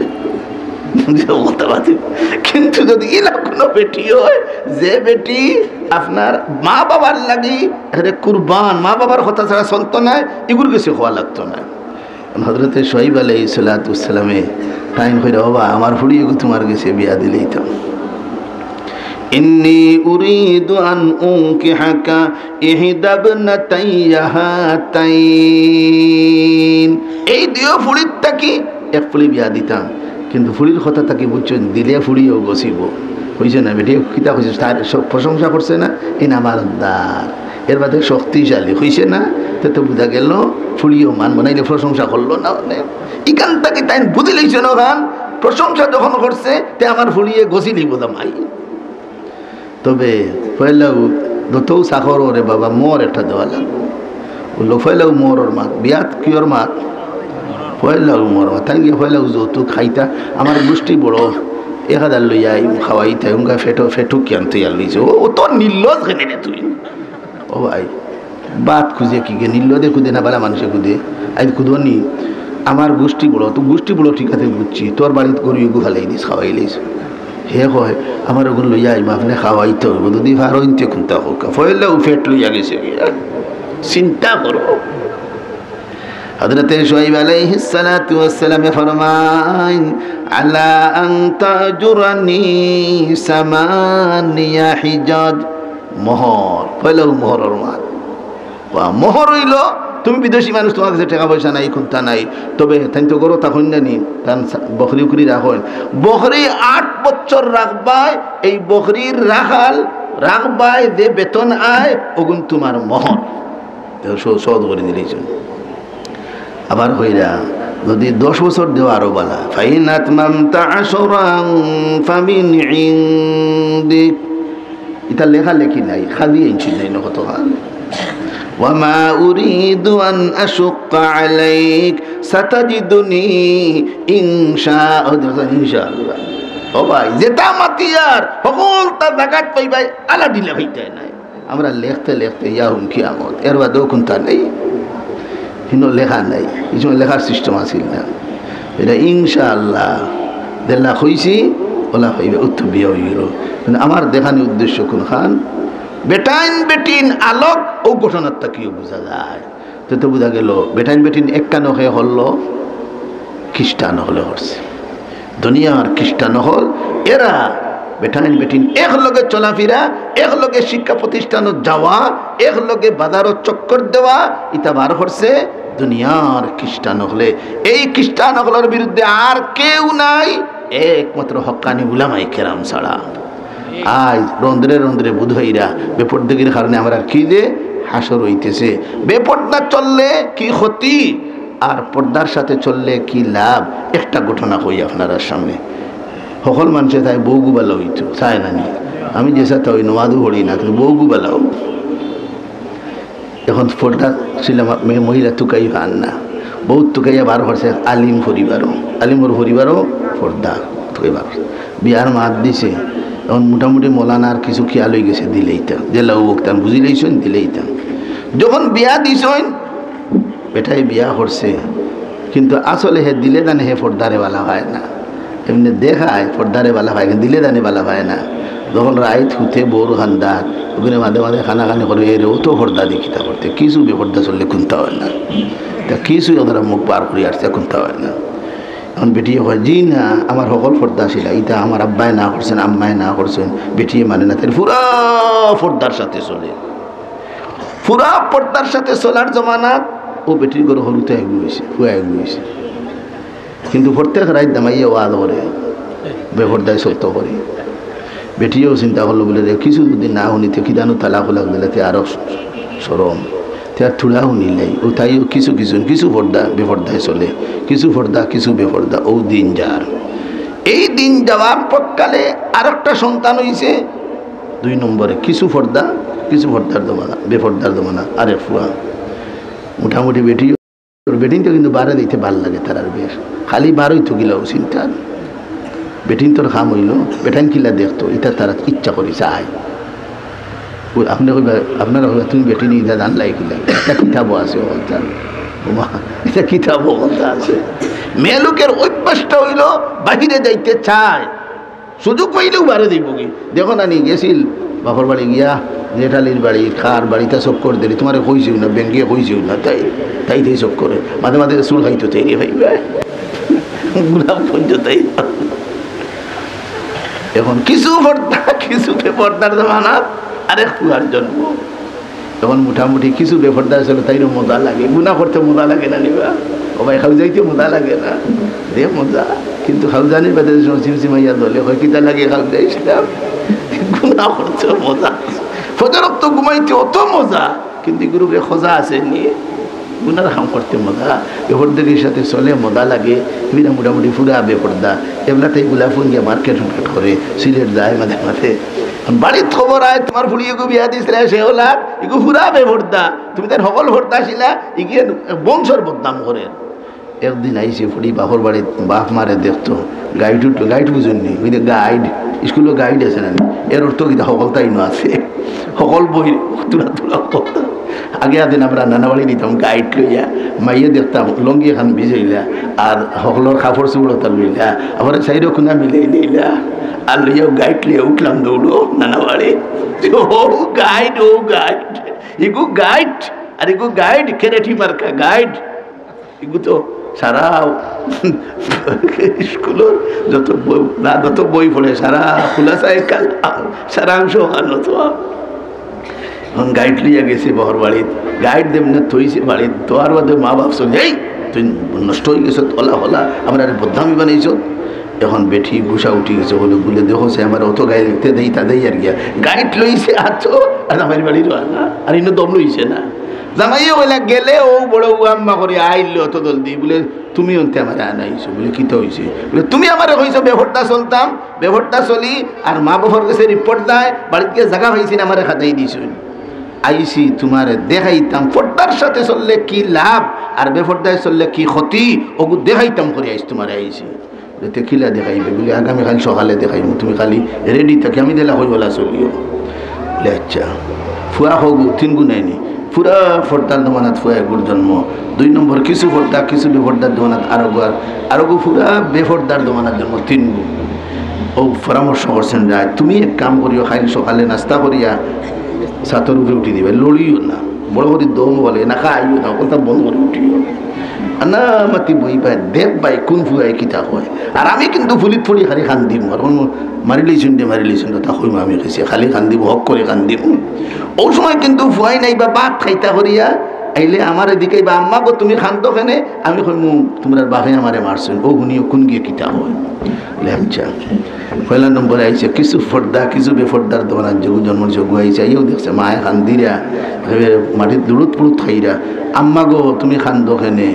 যে কথা বাতি। কিন্তু যুদি ইলা কুনু বেটি অয়, যে বেটি আপনার মা বাবার লাগি এরে কুরবান, মা বাবার কথা ছাড়া চলতো নায়, ইগুর গেছে কওয়া লাগতো নায়। হযরতে শুআইব আলাইহিস সালাতু ওয়াস সালামে তাইন কইরা, "ও বা, আমার ফুড়িগু তোমার গেছে বিয়া দিলাইতাম।" إني أريد أن أنكحك إحدى ابنتي هاتين। এই দিও ফুড়ির থাকি এক ফুড়ি বিয়া দিতাম। কিন্তু ফুড়ির কথা থাকি বুঝছইন, দিলে ফুড়িও গছিব। কইছে না, বেটি কিতা কইছে, তার স-, প্রশংসা করছে না, "ইন আমার দার, এর বাদে শক্তিশালী", কইছে না? তে তো বুঝা গেল, ফুড়িও মান বানাইলে প্রশংসা করলো না। মানে, ইখান থাকি তাইন বুঝি লইছে না, খান প্রশংসা যখন করছে, তে আমার ফুড়িয়ে গছিলিব জামাই। তবে পয়লাউ দতৌ চাকর ওরে বাবা, মোর একটা দেওয়া লাগবো। বললো, "পয়লাউ মোরর মাত, বিয়াত কিয়র মাত?" "পয়লাউ মোরর মাত।" তাইন গিয়া পয়লাউ যৌতুক খাইতা, "আমার গুষ্টি বড়, এক হাজার লইয়া আইমু, খাওয়াইতায়, হুঙ্গা ফেটো, ফেটুক কিয়ান তুই আর লইছে।" ও, ও তো নির্লজ কেনে রে তুই? ও ভাই, ভাত খুঁজে কিগে, নির্লদে খুঁজে না, বালা মানুষে খুঁজে। আইজ খুঁজো নি, "আমার গুষ্টি বড়।" তো গুষ্টি বড়, ঠিক আছে, বুঝছি, তোর বাড়িত গরু এগু ফালাই দিস, খাওয়াই লইস। হে কয়, "আমার ওগুন লইয়া আইমু, আপনে খাওয়াইতে হইব, যদি পারইন তে কুন্তা কউক্কা।" পয়লাউ ফেট লইয়া গেছে গিয়া। চিন্তা করো। হযরতে শুআইব আলাইহিস সালাতু ওয়াস সালামে ফরমাইন, "আলা আন তাজুরানি সামানিয়া হিজাজ।" মোহর, পয়লাউ মোহরর মাত। বা মোহর অইলো, তুমি বিদেশি মানুষ, তুমার গেছে টেকা পয়সা নাই, কুন্তা নাই, তবে তাইন তো গরো থাকইন না নি, তান সা-, বকরি উকরি রাখইন। বকরি আট বছর রাখবায়, এই বকরির রাখাল রাখবায়, যে বেতন আয়, ওগুন তুমার মোহর। তো সহ-, সহজ করি দিলাইছইন। আবার কইরা, যদি দশ বছর দেও আরো বালা। ফাইন আতমামতা আশরান ফামিন ইনদিক। ইতা লেখালেখি নাই, খালি আনছি নাই না কত খান। ওয়ামা উরিদু আন আশুক্কা আলাইক, সাতাজিদুনি ইনশা, ইনশাআল্লাহ। ও ভাই, যেটা মাতিয়ার, হকলতা জাগাত পাইবায়, আলা ঢিলা পাইতায় নায়। আমরা লেখতে লেখতে ইয়াউম কিয়ামত, এর বাদেও কুন্তা নাই, হিনো লেখা নাই, এই সময় লেখার system আছিল না। এটা ইনশাআল্লাহ, যেলা কইছি, ওলা পাইবা, উত্তর বিয়া অই গেল। কিন্তু আমার দেখানি উদ্দেশ্য কুন খান? বেটাইন বেটিন আলোক ও ঘটনার থাকিও বুঝা যায়। তো, তো বুঝা গেল, বেটাইন বেটিন একটা নখে হল, খ্রিস্টান হলে হরছে। দুনিয়ার খ্রিস্টান হল, এরা বেটাইন বেটিন এক লগে চলাফিরা, এক লগে শিক্ষা প্রতিষ্ঠানত যাওয়া, এক লগে বাজারো চক্কর দেওয়া, ইতা বার করছে দুনিয়ার খ্রিস্টান হলে। এই খ্রিস্টান হলর বিরুদ্ধে আর কেউ নাই, একমাত্র হক্কানি উলামায়ে কেরাম ছাড়া। আইজ রন্ধ্রে রন্ধ্রে বুধ হইরা বেপর্দাগির কারণে আমরার কি যে হাশর অইতেছে। বেপর্দা চললে কি ক্ষতি, আর পর্দার সাথে চললে কি লাভ, একটা ঘটনা কই আপনারার সামনে। হকল মানষে চায় বউগু বালা অইতো, চায় না নি? আমি যে সাথে ওই নমাজও পড়ি না, কিন্তু বউগু বালা অউ। এখন পর্দা ছিলাম, মে-, মহিলা তুকাই পান না, বউত তুকাইয়া বার করছে আলিম পরিবারও, আলিমর পরিবারও পর্দা তুকাই বার করছে। বিয়ার মাত দিছে, এখন মোটামুটি মৌলানার কিছু খেয়াল অই গেছে, দিলেইতা, যেলা অউক তান বুঝিলাইছইন, দিলেইতা। যখন বিয়া দিছইন, বেটায় বিয়া করছে, কিন্তু আসলে হে দিলে জানে হে পর্দারে বালা পায় না। এমনে দেখায় পর্দারে বালা পায়, কিন্তু দিলে জানে বালা পায় না। যখন রাইত হুতে বউর কান্দাত, ওখানে মাঝে মাঝে কানাকানি করে, "এরে, অত পর্দা দি কিতা করতে, কিছু বেপর্দা চললে কুন্তা অয় না।" তা কিছু ওরা মুখ বার করি আসছে, কুন্তা অয় না। এখন বেটিয়ে কয়, "জি না, আমার হকল পর্দা ছিল, ইতা আমার আব্বায় না করছেন, আম্মায় না করছেন।" বেটিয়ে মানে না, তাইলে পুরা পর্দার সাথে চলে। পুরা পর্দার সাথে চলার জমানাত ও বেটির ঘরো হুরুতায় এগু অইছে, ফুয়া এগু অইছে। কিন্তু প্রত্যেক রাইত দামাইয়ে ওয়াজ করে, বেপর্দায় চলতো করে। বেটিয়েও চিন্তা করলো, বলে, "রে, কিছু যদি না হুনি, তে কিদানো তালাক উলাক দিলে, তে আরো শরম।" তে আর থুড়া হুনিলাই, ও তাইও কিছু কিছু, কিছু পর্দা, বেপর্দায় চলে, কিছু পর্দা, কিছু বেপর্দা, ও দিন যার। এই দিন যাওয়ার পরকালে আরেকটা সন্তান অইছে, দুই নম্বরে কিছু পর্দা, কিছু পর্দার জমানা, বেপর্দার জমানা, আরেক ফুয়া। মোটামুটি বেটি, বেটিন তো কিন্তু বারে দিতে ভালা লাগে তারার বেশ, খালি বারোই তো গিলাও চিন্তা। বেটিন তোর কাম অইলো, বেটাইন কিলা দেখতো, ইতা তারা ইচ্ছা করি চায়। ও, আপনি কইবা, আপনারা কইবা, "তুমি বেটিন ইতা জানলাই কিলা? ইতা কিতাবো আছে, অকলতা।" ওমা, ইতা কিতাবো অকলতা আছে। মেয়ে লোকের অভ্যাসটা অইলো, বাহিরে যাইতে চায়। সুযোগ পাইলেউ বারে যাইবগি। দেখো না নি, গেছিল বাপর বাড়ি গিয়া, জেঠালির বাড়ি, কার বাড়িত চক্কর দিলি, তুমারে কইছিউ না, বেঙ্গে কইছিউ না, তাই, তাই তাই চক্করে। মাঝে মাঝে চুল খাইতো তাই রে ভাই, ভাই। গোলাপ পর্যন্ত তাই। এখন কিছু পর্দা, কিছু বেপর্দার জমানাত আরেক ফুয়ার জন্ম। তখন মোটামুটি কিছু বেপর্দা ছিল, তাইরও মজা লাগে। গুনা করতে মজা লাগে না নিবা? ও ভাই, খাও যাইতে মজা লাগে না? দে মজা। কিন্তু খাউজানির বাদে যে সময় চিমচিমাইয়া দলে হয়, কিতা লাগে খাউজা ইসলাম? গুনা করতে মজা। ফজর অক্ত ঘুমাইতে অত মজা, কিন্তু ইগুর উপরে খজা আছে নি? গুনার কাম করতে মজা। বেপর্দাগির সাথে চলে মজা লাগে। এরা মোটামুটি ফুরা বেপর্দা। এবলাতে ইগুলা ফুন গিয়া মার্কেট উর্কেট করে, সিলেট যায় মাঝে মাঝে। বাড়িত খবর আয়, "তুমার ফুড়ি ইগু বিয়া দিছলা, সে হলাত, ইগু ফুরা বেপর্দা। তুমি তাইর হকল পর্দা ছিলা, ইগিয়ে বংশর বদনাম করে।" একদিন আইছে ফুড়ি বাপর বাড়িত, বাপ মারে দেখতো। গাইড উঠলো, গাইড বুঝইন নি? ওই যে গাইড, স্কুলো গাইড আছে না নি? এর অর্থ কিতা? হকলতা ইনো আছে। হকল বই, তুলা তুলা হকলতা। আগে আদিন আমরা নানা বাড়ি নিতাম গাইড লইয়া, মাইয়ে দেখতাম লুঙ্গি এখান ভিজাইলা, আর হকলর কাপড় চুপড় ওতা লইলা, আবার সাইডো কুনা মিলাই নিলা, আর লইয়া গাইড লইয়া উঠলাম দৌড়ো নানা বাড়ি। ও গাইড, ও গাইড, ইগু গাইড, আর ইগু গাইড, কেরেটি মার্কা গাইড। ইগু তো সারা স্কুলর যত বই, না, যত বই পড়ে, সারা খুলাসায়ে কালাম, সারাংশ ওখানো তো। এখন গাইড লইয়া গেছে বাপর বাড়িত, গাইড দেমনে থইছে বাড়িত, থওয়ার বাদে মা বাপ শুনে, "এই, তুই নষ্ট হয়ে গেছত, হলা হলা, আমরারে বদনামি বানাইছত।" এখন বেটি গুসা উঠি গেছে, বলে, বলে, "দেখো সে আমার অত গাইল, তে দেই, তা দেই আর গিয়া। গাইড লইছে আতো, আর আমার বাড়ি রওয়ানা, আর ইনো দম লইছে না।" জামাইয়ে কইলা, "গেলে ও বড় ও আম্মা করে আইলে অত জলদি।" বলে, "তুমি অন্তে আমারে আনাইছো।" বলে, "কিতা হইছে?" বলে, "তুমি আমারে কইছো বেপর্দা চলতাম, বেপর্দা চলি, আর মা বাপর গেছে রিপোর্ট দেয়, বাড়িত গিয়া জাগা পাইছি না, আমারে খাটাই দিছো। আইছি তুমারে দেখাইতাম, পর্দার সাথে চললে কি লাভ, আর বেপর্দায় চললে কি ক্ষতি, ওগু দেখাইতাম করে আইছি তুমারে আইছি।" বলে, "তে কিলা দেখাইবে?" বলে, "আগামীকাল সকালে দেখাইমু, তুমি খালি রেডি থাকি, আমি দিলা কই বলা চলিও।" বলে, "আচ্ছা।" ফুয়া হগু তিন গুণ আইনি, পুরা পর্দার দমানাত ফুয়া এগুর জন্ম। দুই নম্বর কিছু পর্দা, কিছু বেপর্দার দমানাত আরোগু, আর আরোগু পুরা বেপর্দার দমানাত জন্ম, তিন গুণ। ও পরামর্শ করছেন, "রায়, তুমি এক কাম করিও, কাইল সকালে নাস্তা করিয়া ছাতর উপরে উঠি দিবে, লড়িও না, বড় করি দম বলে না, খাইও না, কথা বন্ধ করে উঠিও।" আনা মাতি বই পায়, দেখ ভাই, কোন ফুয়ায় কিতা কয়। আর আমি কিন্তু ফুলিত ফুলি খালি কান্দিমু, আর কোনো মারিলেই শুনতে, মারিলেই শুনতে, তা কইমু আমি কইছি, খালি কান্দিমু, হক করে কান্দিমু। ও সময় কিন্তু ফুয়াই নাই বা ভাত খাইতা করিয়া আইলে আমার এদিকে বা, "আম্মা গো, তুমি কান্দো কেনে?" আমি কইমু, "তুমরার বাপে আমারে মারছইন।" ও হুনিও কোন গিয়ে কিতা হয়। বলে, "আচ্ছা।" পয়লা নম্বরে আইছে কিছু পর্দা, কিছু বেপর্দার দমানাত যেগু জন্ম, সেগু আইছে, আইয়াও দেখছে মায়ে কান্দিরা, একেবারে মাটিত লুড়ুত পুড়ুত খাইরা। "আম্মা গো, তুমি কান্দো কেনে?"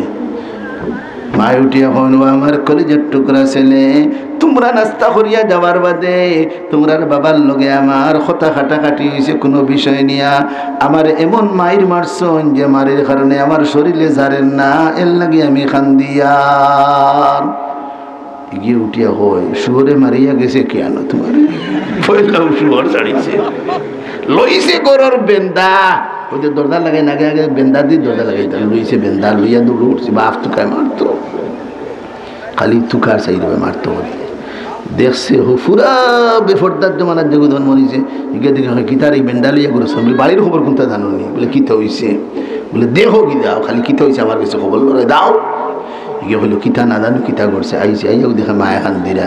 মায়ে উঠিয়া কইন, "ও আমার কলিজার টুকরা ছেলে, তুমরা নাস্তা করিয়া যাওয়ার বাদে তুমরার বাবার লগে আমার কথা কাটাকাটি হইছে কোনো বিষয় নিয়া। আমার এমন মাইর মারছইন যে মারির কারণে আমার শরীরে জারের না, এর লাগি আমি কান্দিয়ার।" ইগিয়ে উঠিয়া কয়, "শুয়োরে মারিয়া গেছে কিয়ানো তুমারে?" পয়লাউ শুয়োর ছাড়িছে, লইছে ঘরর বেন্দা। ওই যে দরজা লাগাই না, আগে আগে বেন্দা দি দরজা লাগাই, তার লইছে বেন্দা, লইয়া দৌড় উঠছে, বাপ তুকায় মারতো, খালি তুকার চাইরবে মারতো। দেখছে হো পুরা বেপর্দার জমানার যেগু ধন মরিছে, ইগে দেখে হয়, "কিতার এই বেন্দা লইয়া ঘুরছইন?" বলে, "বাড়ির খবর কুনটা জানো নি?" বলে, "কিতা হইছে?" বলে, "দেখো কি দাও, খালি কিতা হইছে আমার কাছে খবর লড়ে দাও।" ইগে হইলো, "কিতা না জানো, কিতা করছে?" আইছে, আইয়াও দেখে মায়ে কান্দিরা।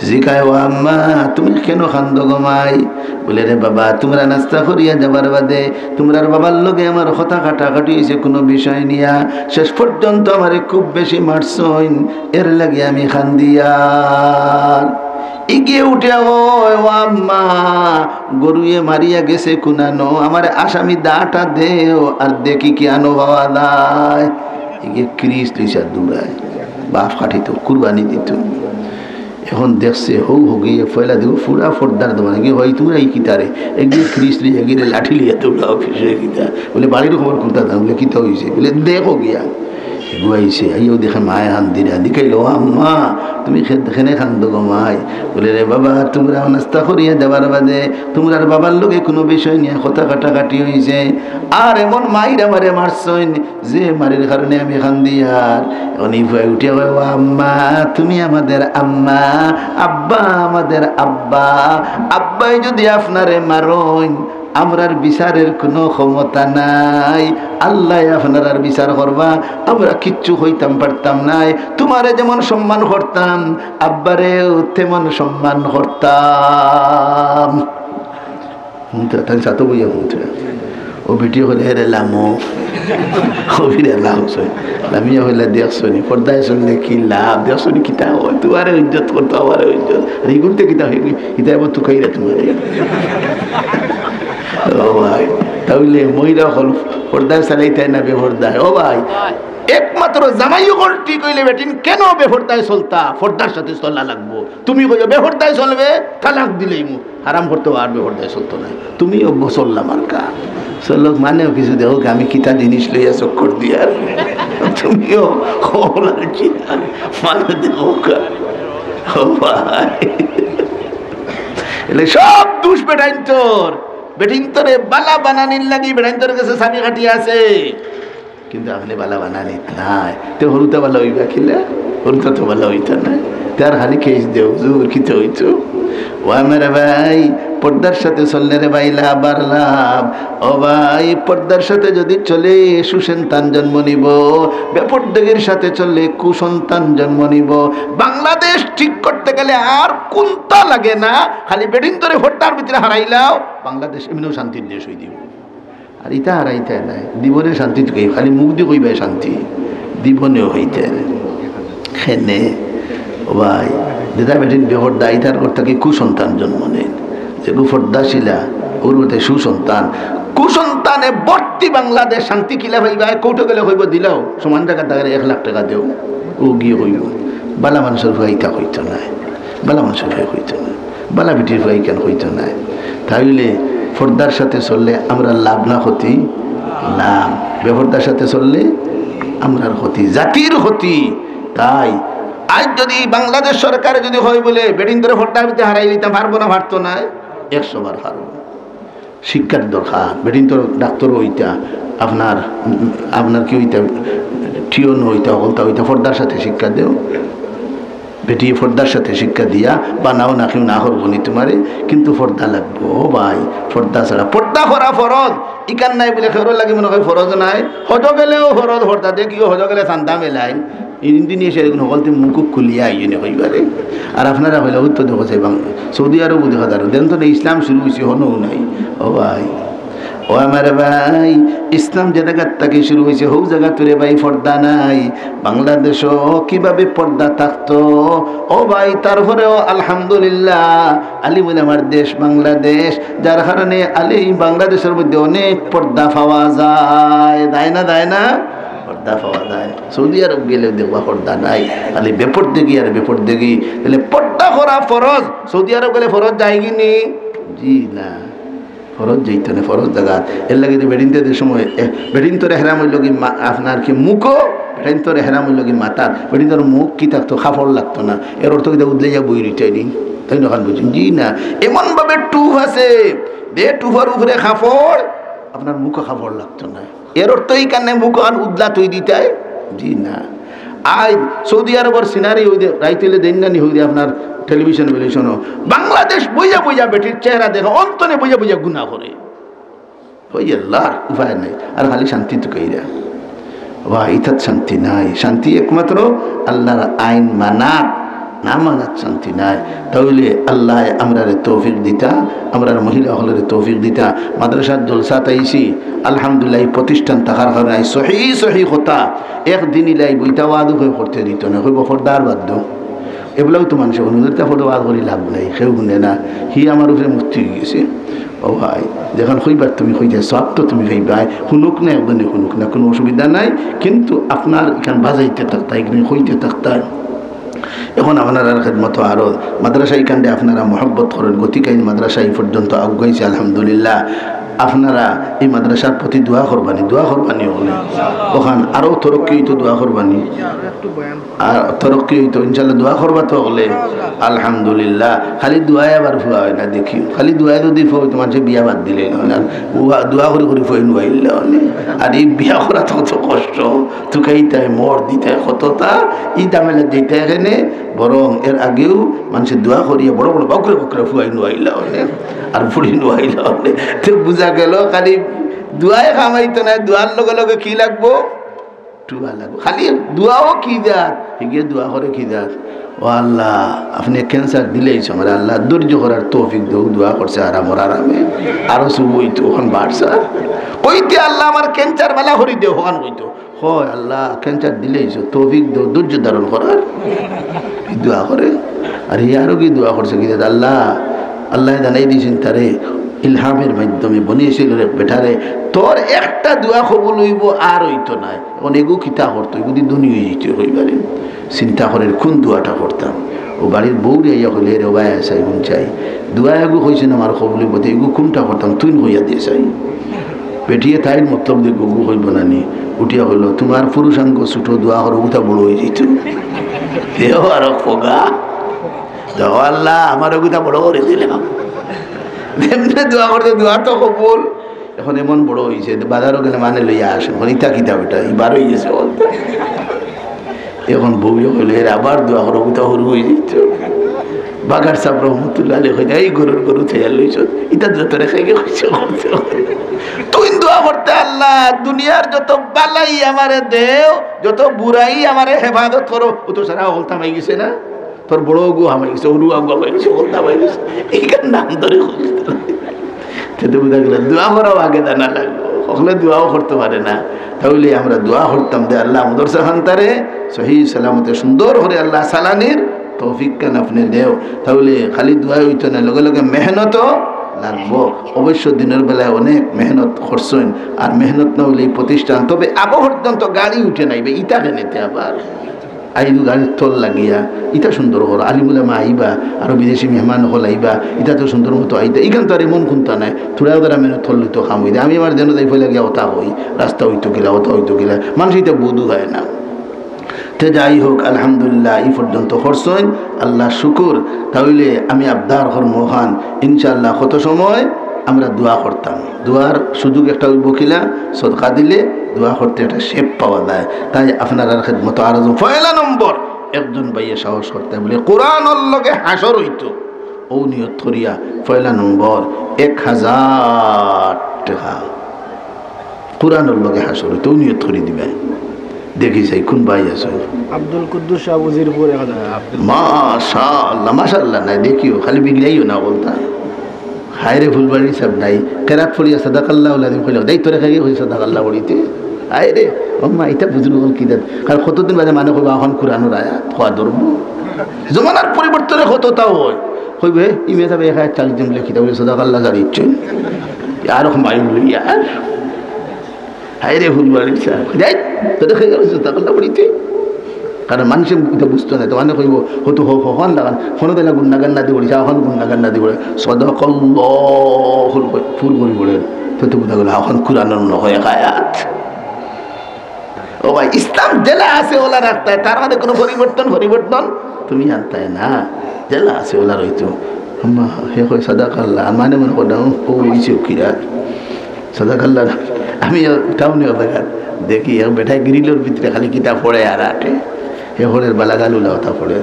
জিকায়, "ও আম্মা, তুমি কেন কান্দো গো মাই?" বলে, "রে বাবা, তুমরা নাস্তা করিয়া যাবার বাদে তুমরার বাবার লগে আমার কথা কাটাকাটি হইছে কোনো বিষয় নিয়া, শেষ পর্যন্ত আমারে খুব বেশি মারছইন, এর লাগি আমি কান্দিয়ার।" ইগিয়ে উঠিয়া কয়, "ও আম্মা, গরুয়ে মারিয়া গেছে কুনানো, আমারে আসামি দাটা দেও, আর দেখি কিয়ানো পাওয়া যায়।" ইগিয়ে ক্রিস লইছে আর দৌড়ায়, বাপ কাটিতো, কুরবানি দিতো। এখন দেখছে, হউ হগিয়ে পয়লা দেখো, পুরা পর্দার দমানাত, ইগিয়ে কয়, "তুমরা ই কিতারে?" এগিয়ে ক্রিস লইয়া, এগিয়ে লাঠি লইয়া দৌড়াও, পিছে কিতা? বলে, "বাড়ির খবর কুনটা জানো?" বলে, "কিতা হইছে?" বলে, "দেখো গিয়া।" এগু আইছে, আইয়াও দেখে মায়ে কান্দিরা, জিকাইলো, "ও আম্মা, তুমি খে-, কেনে কান্দো গো মাই?" বলে, "রে বাবা, তুমরা নাস্তা করিয়া যাবার বাদে তুমরার বাবার লগে কোনো বিষয় নিয়া কথা কাটাকাটি হইছে, আর এমন মাইর আমারে মারছইন, যে মারির কারণে আমি কান্দিয়ার।" এখন ই ফুয়ায় উঠিয়া কয়, "ও আম্মা, তুমি আমাদের আম্মা, আব্বা আমাদের আব্বা। আব্বায় যদি আপনারে মারইন, আমরার বিচারের কোনো ক্ষমতা নাই। আল্লায় আপনারার বিচার করবা, আমরা কিচ্ছু কইতাম পারতাম নায়। তুমারে যেমন সম্মান করতাম, আব্বারেও তেমন সম্মান করতাম।" হুনতে, তাই সাথে বইয়া হুনতে। ও বেটি কইলে, "এরে লামো।" ও ফিরে লামছে। লামিয়া কইলা, "দেখছো নি, পর্দায় চললে কি লাভ? দেখছো নি কিতা অয়? তুমারে ইজ্জত করতো, আমারে ইজ্জত। আর ইগুনতে কিতা অইবো? ইতা এবার তুকাইরা তুমারে।" ও ভাই, তাইলে মহিলা অকল পর্দায় চালাইতায় না বেপর্দায়? ও ভাই, একমাত্র জামাই অকল ঠিক অইলে বেটিন কেনে বেপর্দায় চলতা? পর্দার সাথে চলা লাগবো। তুমি কইও বেপর্দায় চলবে, তালাক দিলাইমু। হারাম করতে আর বেপর্দায় চলতো নায়। তুমিও চললা মার্কা। চলো, মানেও কিছু দেখো, আমি কিতা জিনিস লইয়া চক্কর দিয়ার। তুমিও হলার কি মানে দেখো কা। ও ভাই। এলে সব দুষ বেটাইন্তর। বেটিন্তরে বালা বানানির লাগি বেটাইন্তর গেছে চাবি কাঠি আছে। কিন্তু আপনে বালা বানানিত নায়। তে হুরুতা বালা অইবা কিলা? হুরুতা তো বালা অইতা নায়। তে আর খালি কেস দেও, হুজুর, কিতা অইতো? ও আমার ভাই, পর্দার সাথে চললে রে ভাই, লাভ আর লাভ। ও ভাই, পর্দার সাথে যদি চলে, সুসন্তান জন্ম নিব। বেপর্দাগির সাথে চললে কুসন্তান জন্ম নিব। বাংলাদেশ ঠিক করতে গেলে আর কুন্তা লাগে না, খালি বেটিন্তরে পর্দার ভিতরে হারাইলাও, বাংলাদেশ এমনেও শান্তির দেশ অই দিব। আর ইতা হারাইতায় নায়, দিবনে শান্তি তো কই, খালি মুখদি কইবায় শান্তি, দিবনেও অইতায় নায়। কেনে? ও ভাই, যেতা বেটিন বেপর্দা, ইতার ঘর থাকি কুসন্তান জন্ম নেয়। যেগু পর্দাশীলা, অগুর ঘর থাকি সুসন্তান। কুসন্তানে ভর্তি বাংলাদেশ, শান্তি কিলা পাইবায়? কোর্টো গেলে কইবো, "দিলাও, সমান জাগাত দাগের এক লাখ টেকা দেও।" ও গিয়া কইবো, বালা মানষর ফুয়া ইতা কইতো নায়, বালা মানষর ফুয়া কইতো নায়। বালা বেটির ফুয়া ইখান কইতো নায়। তাইলে পর্দার সাথে চললে আমরার লাভ না ক্ষতি? লাভ। বেপর্দার সাথে চললে আমরার ক্ষতি, জাতির ক্ষতি। তাই আইজ যদি বাংলাদেশ সরকারে যদি কয় বুলে, "বেটিন্তরে পর্দার ভিতরে হারাই দিতাম", পারবো না? পারতো নায়, একশো বার পারবো। শিক্ষার দরকার, বেটিন্তর ডাক্তর অইতা, আপনার, আপনার কি অইতা, টিউন অইতা, হকলতা অইতা, পর্দার সাথে শিক্ষা দেও। বেটি পর্দার সাথে শিক্ষা দিয়া বানাও না, কেউ না করবো নি তুমারে, কিন্তু পর্দা লাগবো। ও ভাই, পর্দা ছাড়া, পর্দা করা ফরজ। ইখান নাই বুলে কেউর লাগি মনে কয় ফরজ নায়। হজো গেলেও ফরজ পর্দা, দেখিও হজো গেলে চান্দা মেলাইন। ইন্দিনিয়া সেরকম হকলতে মুখ খুলিয়া আইয়ে নি কইবারে। আর আপনারা কইলা, "উত্তর দেখো চাই বাং-, সৌদি আরব দেখা দাঁড়ো, দেন তো না ইসলাম শুরু অইছে, হনো নাই।" ও ভাই, ও আমার ভাই, ইসলাম যে জাগাত থাকি শুরু অইছে, হউ জাগাত রে ভাই পর্দা নাই। বাংলাদেশও কিভাবে পর্দা থাকতো? ও ভাই, তারপরেও আলহামদুলিল্লাহ, আলিম উলামার দেশ বাংলাদেশ, যার কারণে আলি বাংলাদেশর মধ্যে অনেক পর্দা পাওয়া যায়, যায় না, যায় না? পর্দা পাওয়া যায়। সৌদি আরব গেলে দেখবা পর্দা নাই, খালি বেপর্দেগি আর বেপর্দেগি। তাইলে পর্দা করা ফরজ, সৌদি আরব গেলে ফরজ যায়গি নি? জি না। ফরজ যাইতো না, ফরজ জাগাত। এর লাগি তো বেটিন্তর সময়, এ, বেটিন্তর এহরাম অইলো কি মা-, আপনার কি মুখো, বেটিন্তর এহরাম অইলো কি মাথাত, বেটিন্তর মুখ কি থাকতো, কাপড় লাগতো না। এর অর্থ কিতা উদলাইয়া বই রইতায় নি? তাই না, খান বুঝছেন? জি না। এমন ভাবে টুপ আছে, যে টুপর উপরে কাপড়, আপনার মুখো কাপড় লাগতো না। এর অর্থ ইখানে মুখো আর উদলা থই দিতায়? জি না। আইজ সৌদি আরবর সিনারি অউ যে রাইত অইলে দেইন না নি অউ যে আপনার টেলিভিশন, টেলিভিশনো বাংলাদেশ বইয়া বইয়া বেটির চেহারা দেখে, অন্তনে বইয়া বইয়া গুনা করে। ওই আল্লাহর উপায় নাই, আর খালি শান্তি তুকাইরা। ওয়া, ইতাত শান্তি নাই। শান্তি একমাত্র আল্লাহর আইন মানাত, না মানাত শান্তি নাই। তাইলে আল্লায় আমরারে তৌফিক দিতা, আমরার মহিলা অকলরে তৌফিক দিতা। মাদ্রাসার জলসাত আইছি, আলহামদুলিল্লাহ, এই প্রতিষ্ঠান থাকার কারণে আইজ সহি সহি কথা, একদিন ইলাই বইতা ওয়াজ কেউ করতে দিত না, কইবো পর্দার বাদ দেও। এবলাও তো মানষে হুনে, হুজুরতা পর্দা ওয়াজ করি লাভ নাই, কেউ হুনে না, হি আমার উপরে মুফতি অই গেছে। ও ভাই, যেখান কইবার তুমি কইতে, সওয়াব তো তুমি পাইবায়, হুনুক না, একজনে হুনুক না, কুনু অসুবিধা নাই, কিন্তু আপনার ইখান বাজাইতে থাকতা, ইখান কইতে থাকতা। এখন আপনারার খেদমতো আরো মাদ্রাসা ইখানরে আপনারা মহব্বত করইন, গতিকে এই মাদ্রাসা এই পর্যন্ত আগুয়াইছে, আলহামদুলিল্লাহ। আপনারা এই মাদ্রাসার প্রতি দোয়া করবানি, দোয়া করবানি অকলে। অখান আরো তরক্কি অইতো, দোয়া করবানি। আর তরক্কি অইতো, ইনশাআল্লাহ, দোয়া করবা তো অকলে। আলহামদুলিল্লাহ। খালি দোয়ায় আবার ফুয়া অয় না, দেখিও। খালি দোয়ায় যদি ফুয়া অইতো, মানষে বিয়া বাদ দিলে না। দোয়া, দোয়া করি করি ফুয়া নুয়াইল্লা অনে। আর এই বিয়া করা তো কত কষ্ট। তুকাইতায়, মোহর দিতায়, কততা, ই ঝামেলা দিতায় কেনে, বরং এর আগেও মানষে দোয়া করিয়া বড় বড় বকরে বকরে ফুয়াই নুয়াইলা অনে, আর ফুড়ি নুয়াইলা অনে। তে বুঝা গেল খালি দোয়ায় কামাইতো নায়, দোয়ার লগে লগে কি লাগবো? টুয়া লাগবো। খালি দোয়াও কি জাত, হিগে দোয়া করে কি জাত? "ও আল্লাহ, আপনে ক্যান্সার দিলাইছো আমারে, আল্লাহ ধৈর্য করার তৌফিক দেও।" দোয়া করছে আরামর আরামে, আরো শুভ অইতো, অখন বাড়ছে। কইতে, "আল্লাহ, আমার ক্যান্সার বালা করি দেও", অখান কইতো। "হয় আল্লাহ, ক্যান্সার দিলাইছো, তৌফিক দেও ধৈর্য ধারণ করার।" এই দোয়া করে। আর হে আরো কি দোয়া করছে, কি যে, "আল্লাহ, আল্লাহ জানাই দিছেন তারে ইলহামের মাধ্যমে, বনি ইসরাইলর এক বেটারে, তোর একটা দোয়া কবুল অইবো আর অইতো নায়।" অখন এগু কিতা করতো, এগু দি ধনী অইযিতো, অইবারে চিন্তা করের কুন দোয়াটা করতাম। অউ বাড়ির বউরে আইয়া কইলে, "রে ভাই, চাই, হুন চাই, দোয়া এগু কইছেন আমার কবুল অইবো, তে এগু কুনটা করতাম, তুই কইয়া দে চাই।" বেটিয়ে তাইর মতলব দেখবো, অগু কইবো না নি? উঠিয়া কইলো, "তুমার পুরুষাঙ্গ ছোট, দোয়া করো, অগুতা বড় অইযিতো।" দেও আরো ফোগা। দেও আল্লাহ, আমার অগুতা বড় করি দিলাম। এমনে দোয়া করতে দোয়া তো কবুল। অখন এমন বড় অইছে, বাজারো গেলে মানে লইয়া আসে। অখন ইতা কিতা বেটা, ই বার অইগেছে বলতে। অখন বউয়ে কইলো, "এর আবার দোয়া করো, অগুতা হুরু অইযিতো।" বাগার সাব রহমতুল্লাহ আলাইহি কইতা, "এই গরুর গরু থাইয়া লইছো, ইতা যত রেখে গিয়ে কইছে করতে।" তুই দোয়া করতে, "আল্লাহ, দুনিয়ার যত বালাই আমারে দেও, যত বুরাই আমারে হেফাজত করো।" অউ তো সারা হকলতা হামাই গেছে না? তোর বড় অগু হামাই গেছে, হুরু অগু হামাই গেছে, হকলতা হামাই গেছে। এইখান নাম ধরে কইতে। তে তো বুঝা গেল, দোয়া করাও আগে জানা লাগবো। হকলে দোয়াও করতে পারে না, তাইলে আমরা দোয়া করতাম দে, "আল্লাহ, মাদ্রাসা খানতারে সহি সালামতে সুন্দর করি আল্লাহ চালানির তৌফিক খান আপনে দেও।" তাইলে খালি দোয়া অইতো না, লগে লগে মেহনতও লাগবো। অবশ্য দিনর বেলায় অনেক মেহনত করছইন, আর মেহনত না অইলে ই প্রতিষ্ঠান, তবে আগ পর্যন্ত গাড়ি উঠে নাই বে, ইতা কেনেতে আবার আইজু গাড়ির তল লাগিয়া, ইতা সুন্দর করো, আলিম উলামা আইবা, আরো বিদেশি মেহমান অকল আইবা, ইতা তো সুন্দর মতো আইতা, ইখান তো আর এমন কুন্তা নাই, থুড়া ওদের আমি তল লইতো কাম অইতে, আমি আমার যেন যাই ফেলে গিয়া ওটা হই, রাস্তা অইতো কিলা, ওটা অইতো কিলা, মানুষ ইতা বুধু হয় না। তে যাই হোক, আলহামদুলিল্লাহ, ই পর্যন্ত করছইন, আল্লাহ শুকুর। তাইলে আমি আবদার করমু অখান, ইনশাআল্লাহ, কত সময় আমরা দোয়া করতাম, দোয়ার সুযোগ একটা অইবো কিলা, সদকা দিলে দোয়া করতে একটা শেপ পাওয়া যায়। তাই আপনারার খেদমত আরজ, পয়লা নম্বর, একজন ভাইয়ে সাহস করতে বলে, কোরআনর লগে হাসর অইতো, অউ নিয়ত করিয়া, পয়লা নম্বর, এক হাজার টেকা। কোরআনর লগে হাসর অইতো, অউ নিয়ত করি দিবা। দেখি চাই, কুন ভাই আছে? আব্দুল কুদ্দুস শাহ উজিরপুর, এক হাজার। মাশাআল্লাহ, মাশাআল্লাহ নাই, দেখিও, খালি বিগড়াইও না বলতা। হায় রে, ফুলবাড়ির সাব নাই, কেরাত পড়িয়া সাদাকাল্লাহুল আযীম কইলে, দেই তোরে খাইয়ে কই সাদাকাল্লাহ পড়িতে। হায় রে, আম্মা, ইতা বুজুর্গ অকল কি জাত? কারণ কতদিন বাদে মানে কইবা, অখন কোরআনর আয়াত, খোয়া ধরবো। জমানার পরিবর্তনে কততা হয়। কইবে, "ই মেয়ে সাবে এক আয়াত চালিয়ে দিন বলে কিতা বলে, সাদাকাল্লাহ জারি ইচ্ছে।" আর মাই বলি, ইয়ার। হায় রে, ফুলবাড়ির সাব। যাই, তোরে খাইয়ে কই সাদাকাল্লাহ পড়িতে। কারণ মানুষে ইতা বুঝতো না, তো মানে কইবো, হয়তো হ-, হ-, হন লাগান, হন দিলা গুন্নাগান না দি পড়ি, অখন গুন্নাগান না দি পড়ি, সদাকাল্লাহুল, ফুল করি পড়ে, তো তো বুঝা গেল, অখন কোরআনর নয় এক আয়াত। ও ভাই, ইসলাম যেলা আছে ওলা রাখতায়, তার মানে কোনো পরিবর্তন, পরিবর্তন তুমি আনতায় না, যেলা আছে ওলা রইতো। আম্মা, হে কয়, "সাদাকাল্লাহ", আর মানে মনে করলাম, ও, ও, অইছে কিরা। সাদাকাল্লাহ। আমি টাউনে অবাকাত দেখি, এক বেটায় গ্রিলর ভিতরে খালি কিতা পড়ে আর আটে। হে পড়ের বালাগালুলা ওটা পড়ে।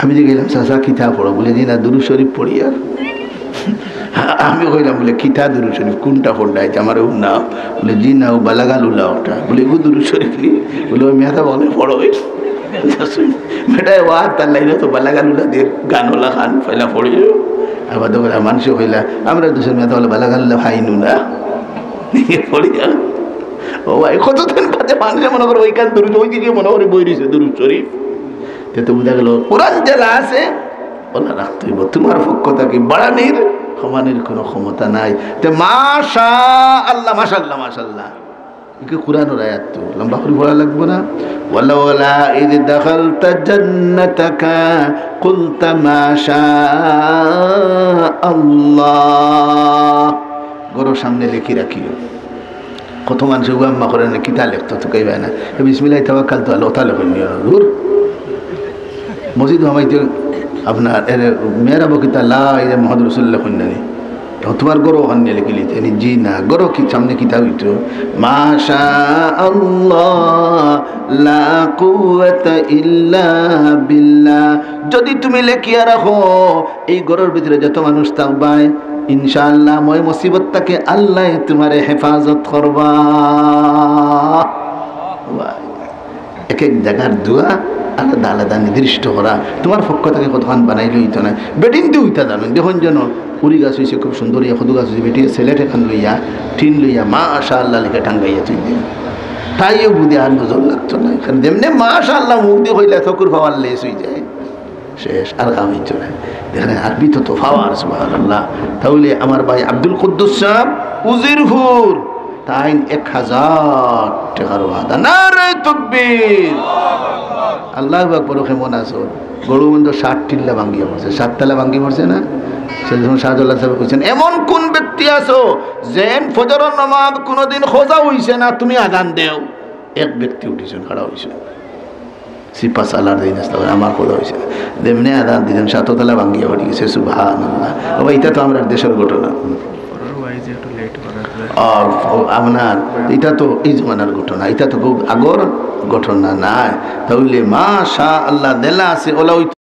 আমি যে গেলাম, "চাচা, কিতা পড়ো?" বলে, "জি না, দুরূদ শরীফ পড়ি।" আর আমি কইলাম, বলে, "কিতা দুরূদ শরীফ? কোনটা পড়াইতে আমারে হুনাও।" বলে, "জি না, ও বালাগালুলা ওটা।" বলে, "এগু দুরূদ শরীফ নি?" বলে, "ওই মেয়েটা বলে পড়ো।" বেটায় ওয়াজ তার লাইনে তো বালাগালুলা দিয়ে গান ওলা খান পয়লা পড়িল। আবার তো কইলা, মানুষে কইলা, "আমরা দেশের মেয়েটা বলে বালাগালুলা খাইনু না।" পড়িয়া। ও ভাই, কতদিন বাদে মানুষে মনে করে ওইখান দুরূদ, ওই দিকে মনে করে বই রইছে দুরূদ শরীফ। তে তো বুঝা গেল, কোরআন যেলা আছে, ওলা রাখতে অইবো। তোমার পক্ষ থাকি বাড়ানির, কমানির কোনো ক্ষমতা নাই। তে মাশা আল্লাহ, মাশাআল্লাহ, মাশাআল্লাহ। ইকে কোরআনর আয়াত তো লম্বা করি পড়া লাগবো না। "ওয়ালাউলা ইয দাখালতা জান্নাতাকা কুলতা মা শা আল্লাহ।" ঘরর সামনে লেখি রাখিও। কত মানুষে উবা আম্মা করে না, কিতা লেখতো তো কইবা না। এ বিসমিল্লাহি তাওয়াক্কালতু আলাইহি, ওটা লেখইন না, দূর। মসজিদ হামাইতে আপনার এর মেয়েরা বকিতা লা ইলাহা মুহাম্মাদুর রাসূলুল্লাহ লেখইন না নি। এখন তোমার ঘরো অখান নিয়া লেখিলিতে নি, জি না, ঘরো কি সামনে কিতা অইতো? মা শা আল্লাহ লা কুওয়াতা ইল্লা বিল্লাহ। যদি তুমি লেখিয়া রাখো, এই ঘরর ভিতরে যত মানুষ থাকবায়, ইনশাআল্লাহ, মই মুসিবত থাকি আল্লায় তোমারে হেফাজত করবা। এক এক জাগার দোয়া আলাদা আলাদা নির্দিষ্ট করা, তুমার পক্ষ থাকি কতখান বানাইলে অইতো নায়। বেটিন্তে অইতা জানইন, দেখইন যেন উরি গাছ অইছে খুব সুন্দর, ইয়া কদু গাছ অইছে, বেটিয়ে সিলেট এখান লইয়া, টিন লইয়া, মাশাআল্লাহ লেখা টাঙ্গাইয়া থুই দেয়। তাইও বুঝে আর নজর লাগতো নায়। কারণ যেমনে মাশাআল্লাহ মুখ দি কইলা চকুর পাওয়ার লেস অইযায়। শেষ, আর কাম অইতো নায়। দেখইন, আরবি তো, তো পাওয়ার, সুবহানাল্লাহ। তাইলে আমার ভাই আব্দুল কুদ্দুস সাব, উজিরপুর, তাইন এক হাজার টেকার ওয়াদা। নারায়ে তাকবীর। আল্লাহু আকবার, কেমন আছো? গরু বন্ধু সাত টিল্লা ভাঙ্গিয়া পড়ছে, সাত তলা ভাঙ্গি পড়ছে না? সেদিন শাহজালাল সাবে কইছইন, এমন কুন ব্যক্তি আছো, যেন ফজরর নামাজ কুনুদিন খজা অইছে না, তুমি আজান দেও। এক ব্যক্তি উঠিছইন, খাড়া অইছইন। সিপাস আলার দিন আসতে পারে, আমার কথা অইছে। যেমনে আজান দিছইন, সাত তলা ভাঙ্গিয়া পড়ি গেছে, সুবহানাল্লাহ। বাবা, ইটা তো আমরার দেশর ঘটনা। আর আপনার, ইটা তো ই জমানার ঘটনা, ইটা তো খুব আগর ঘটনা নায়। তাইলে মাশাআল্লাহ, দেলা আছে, ওলা অইতো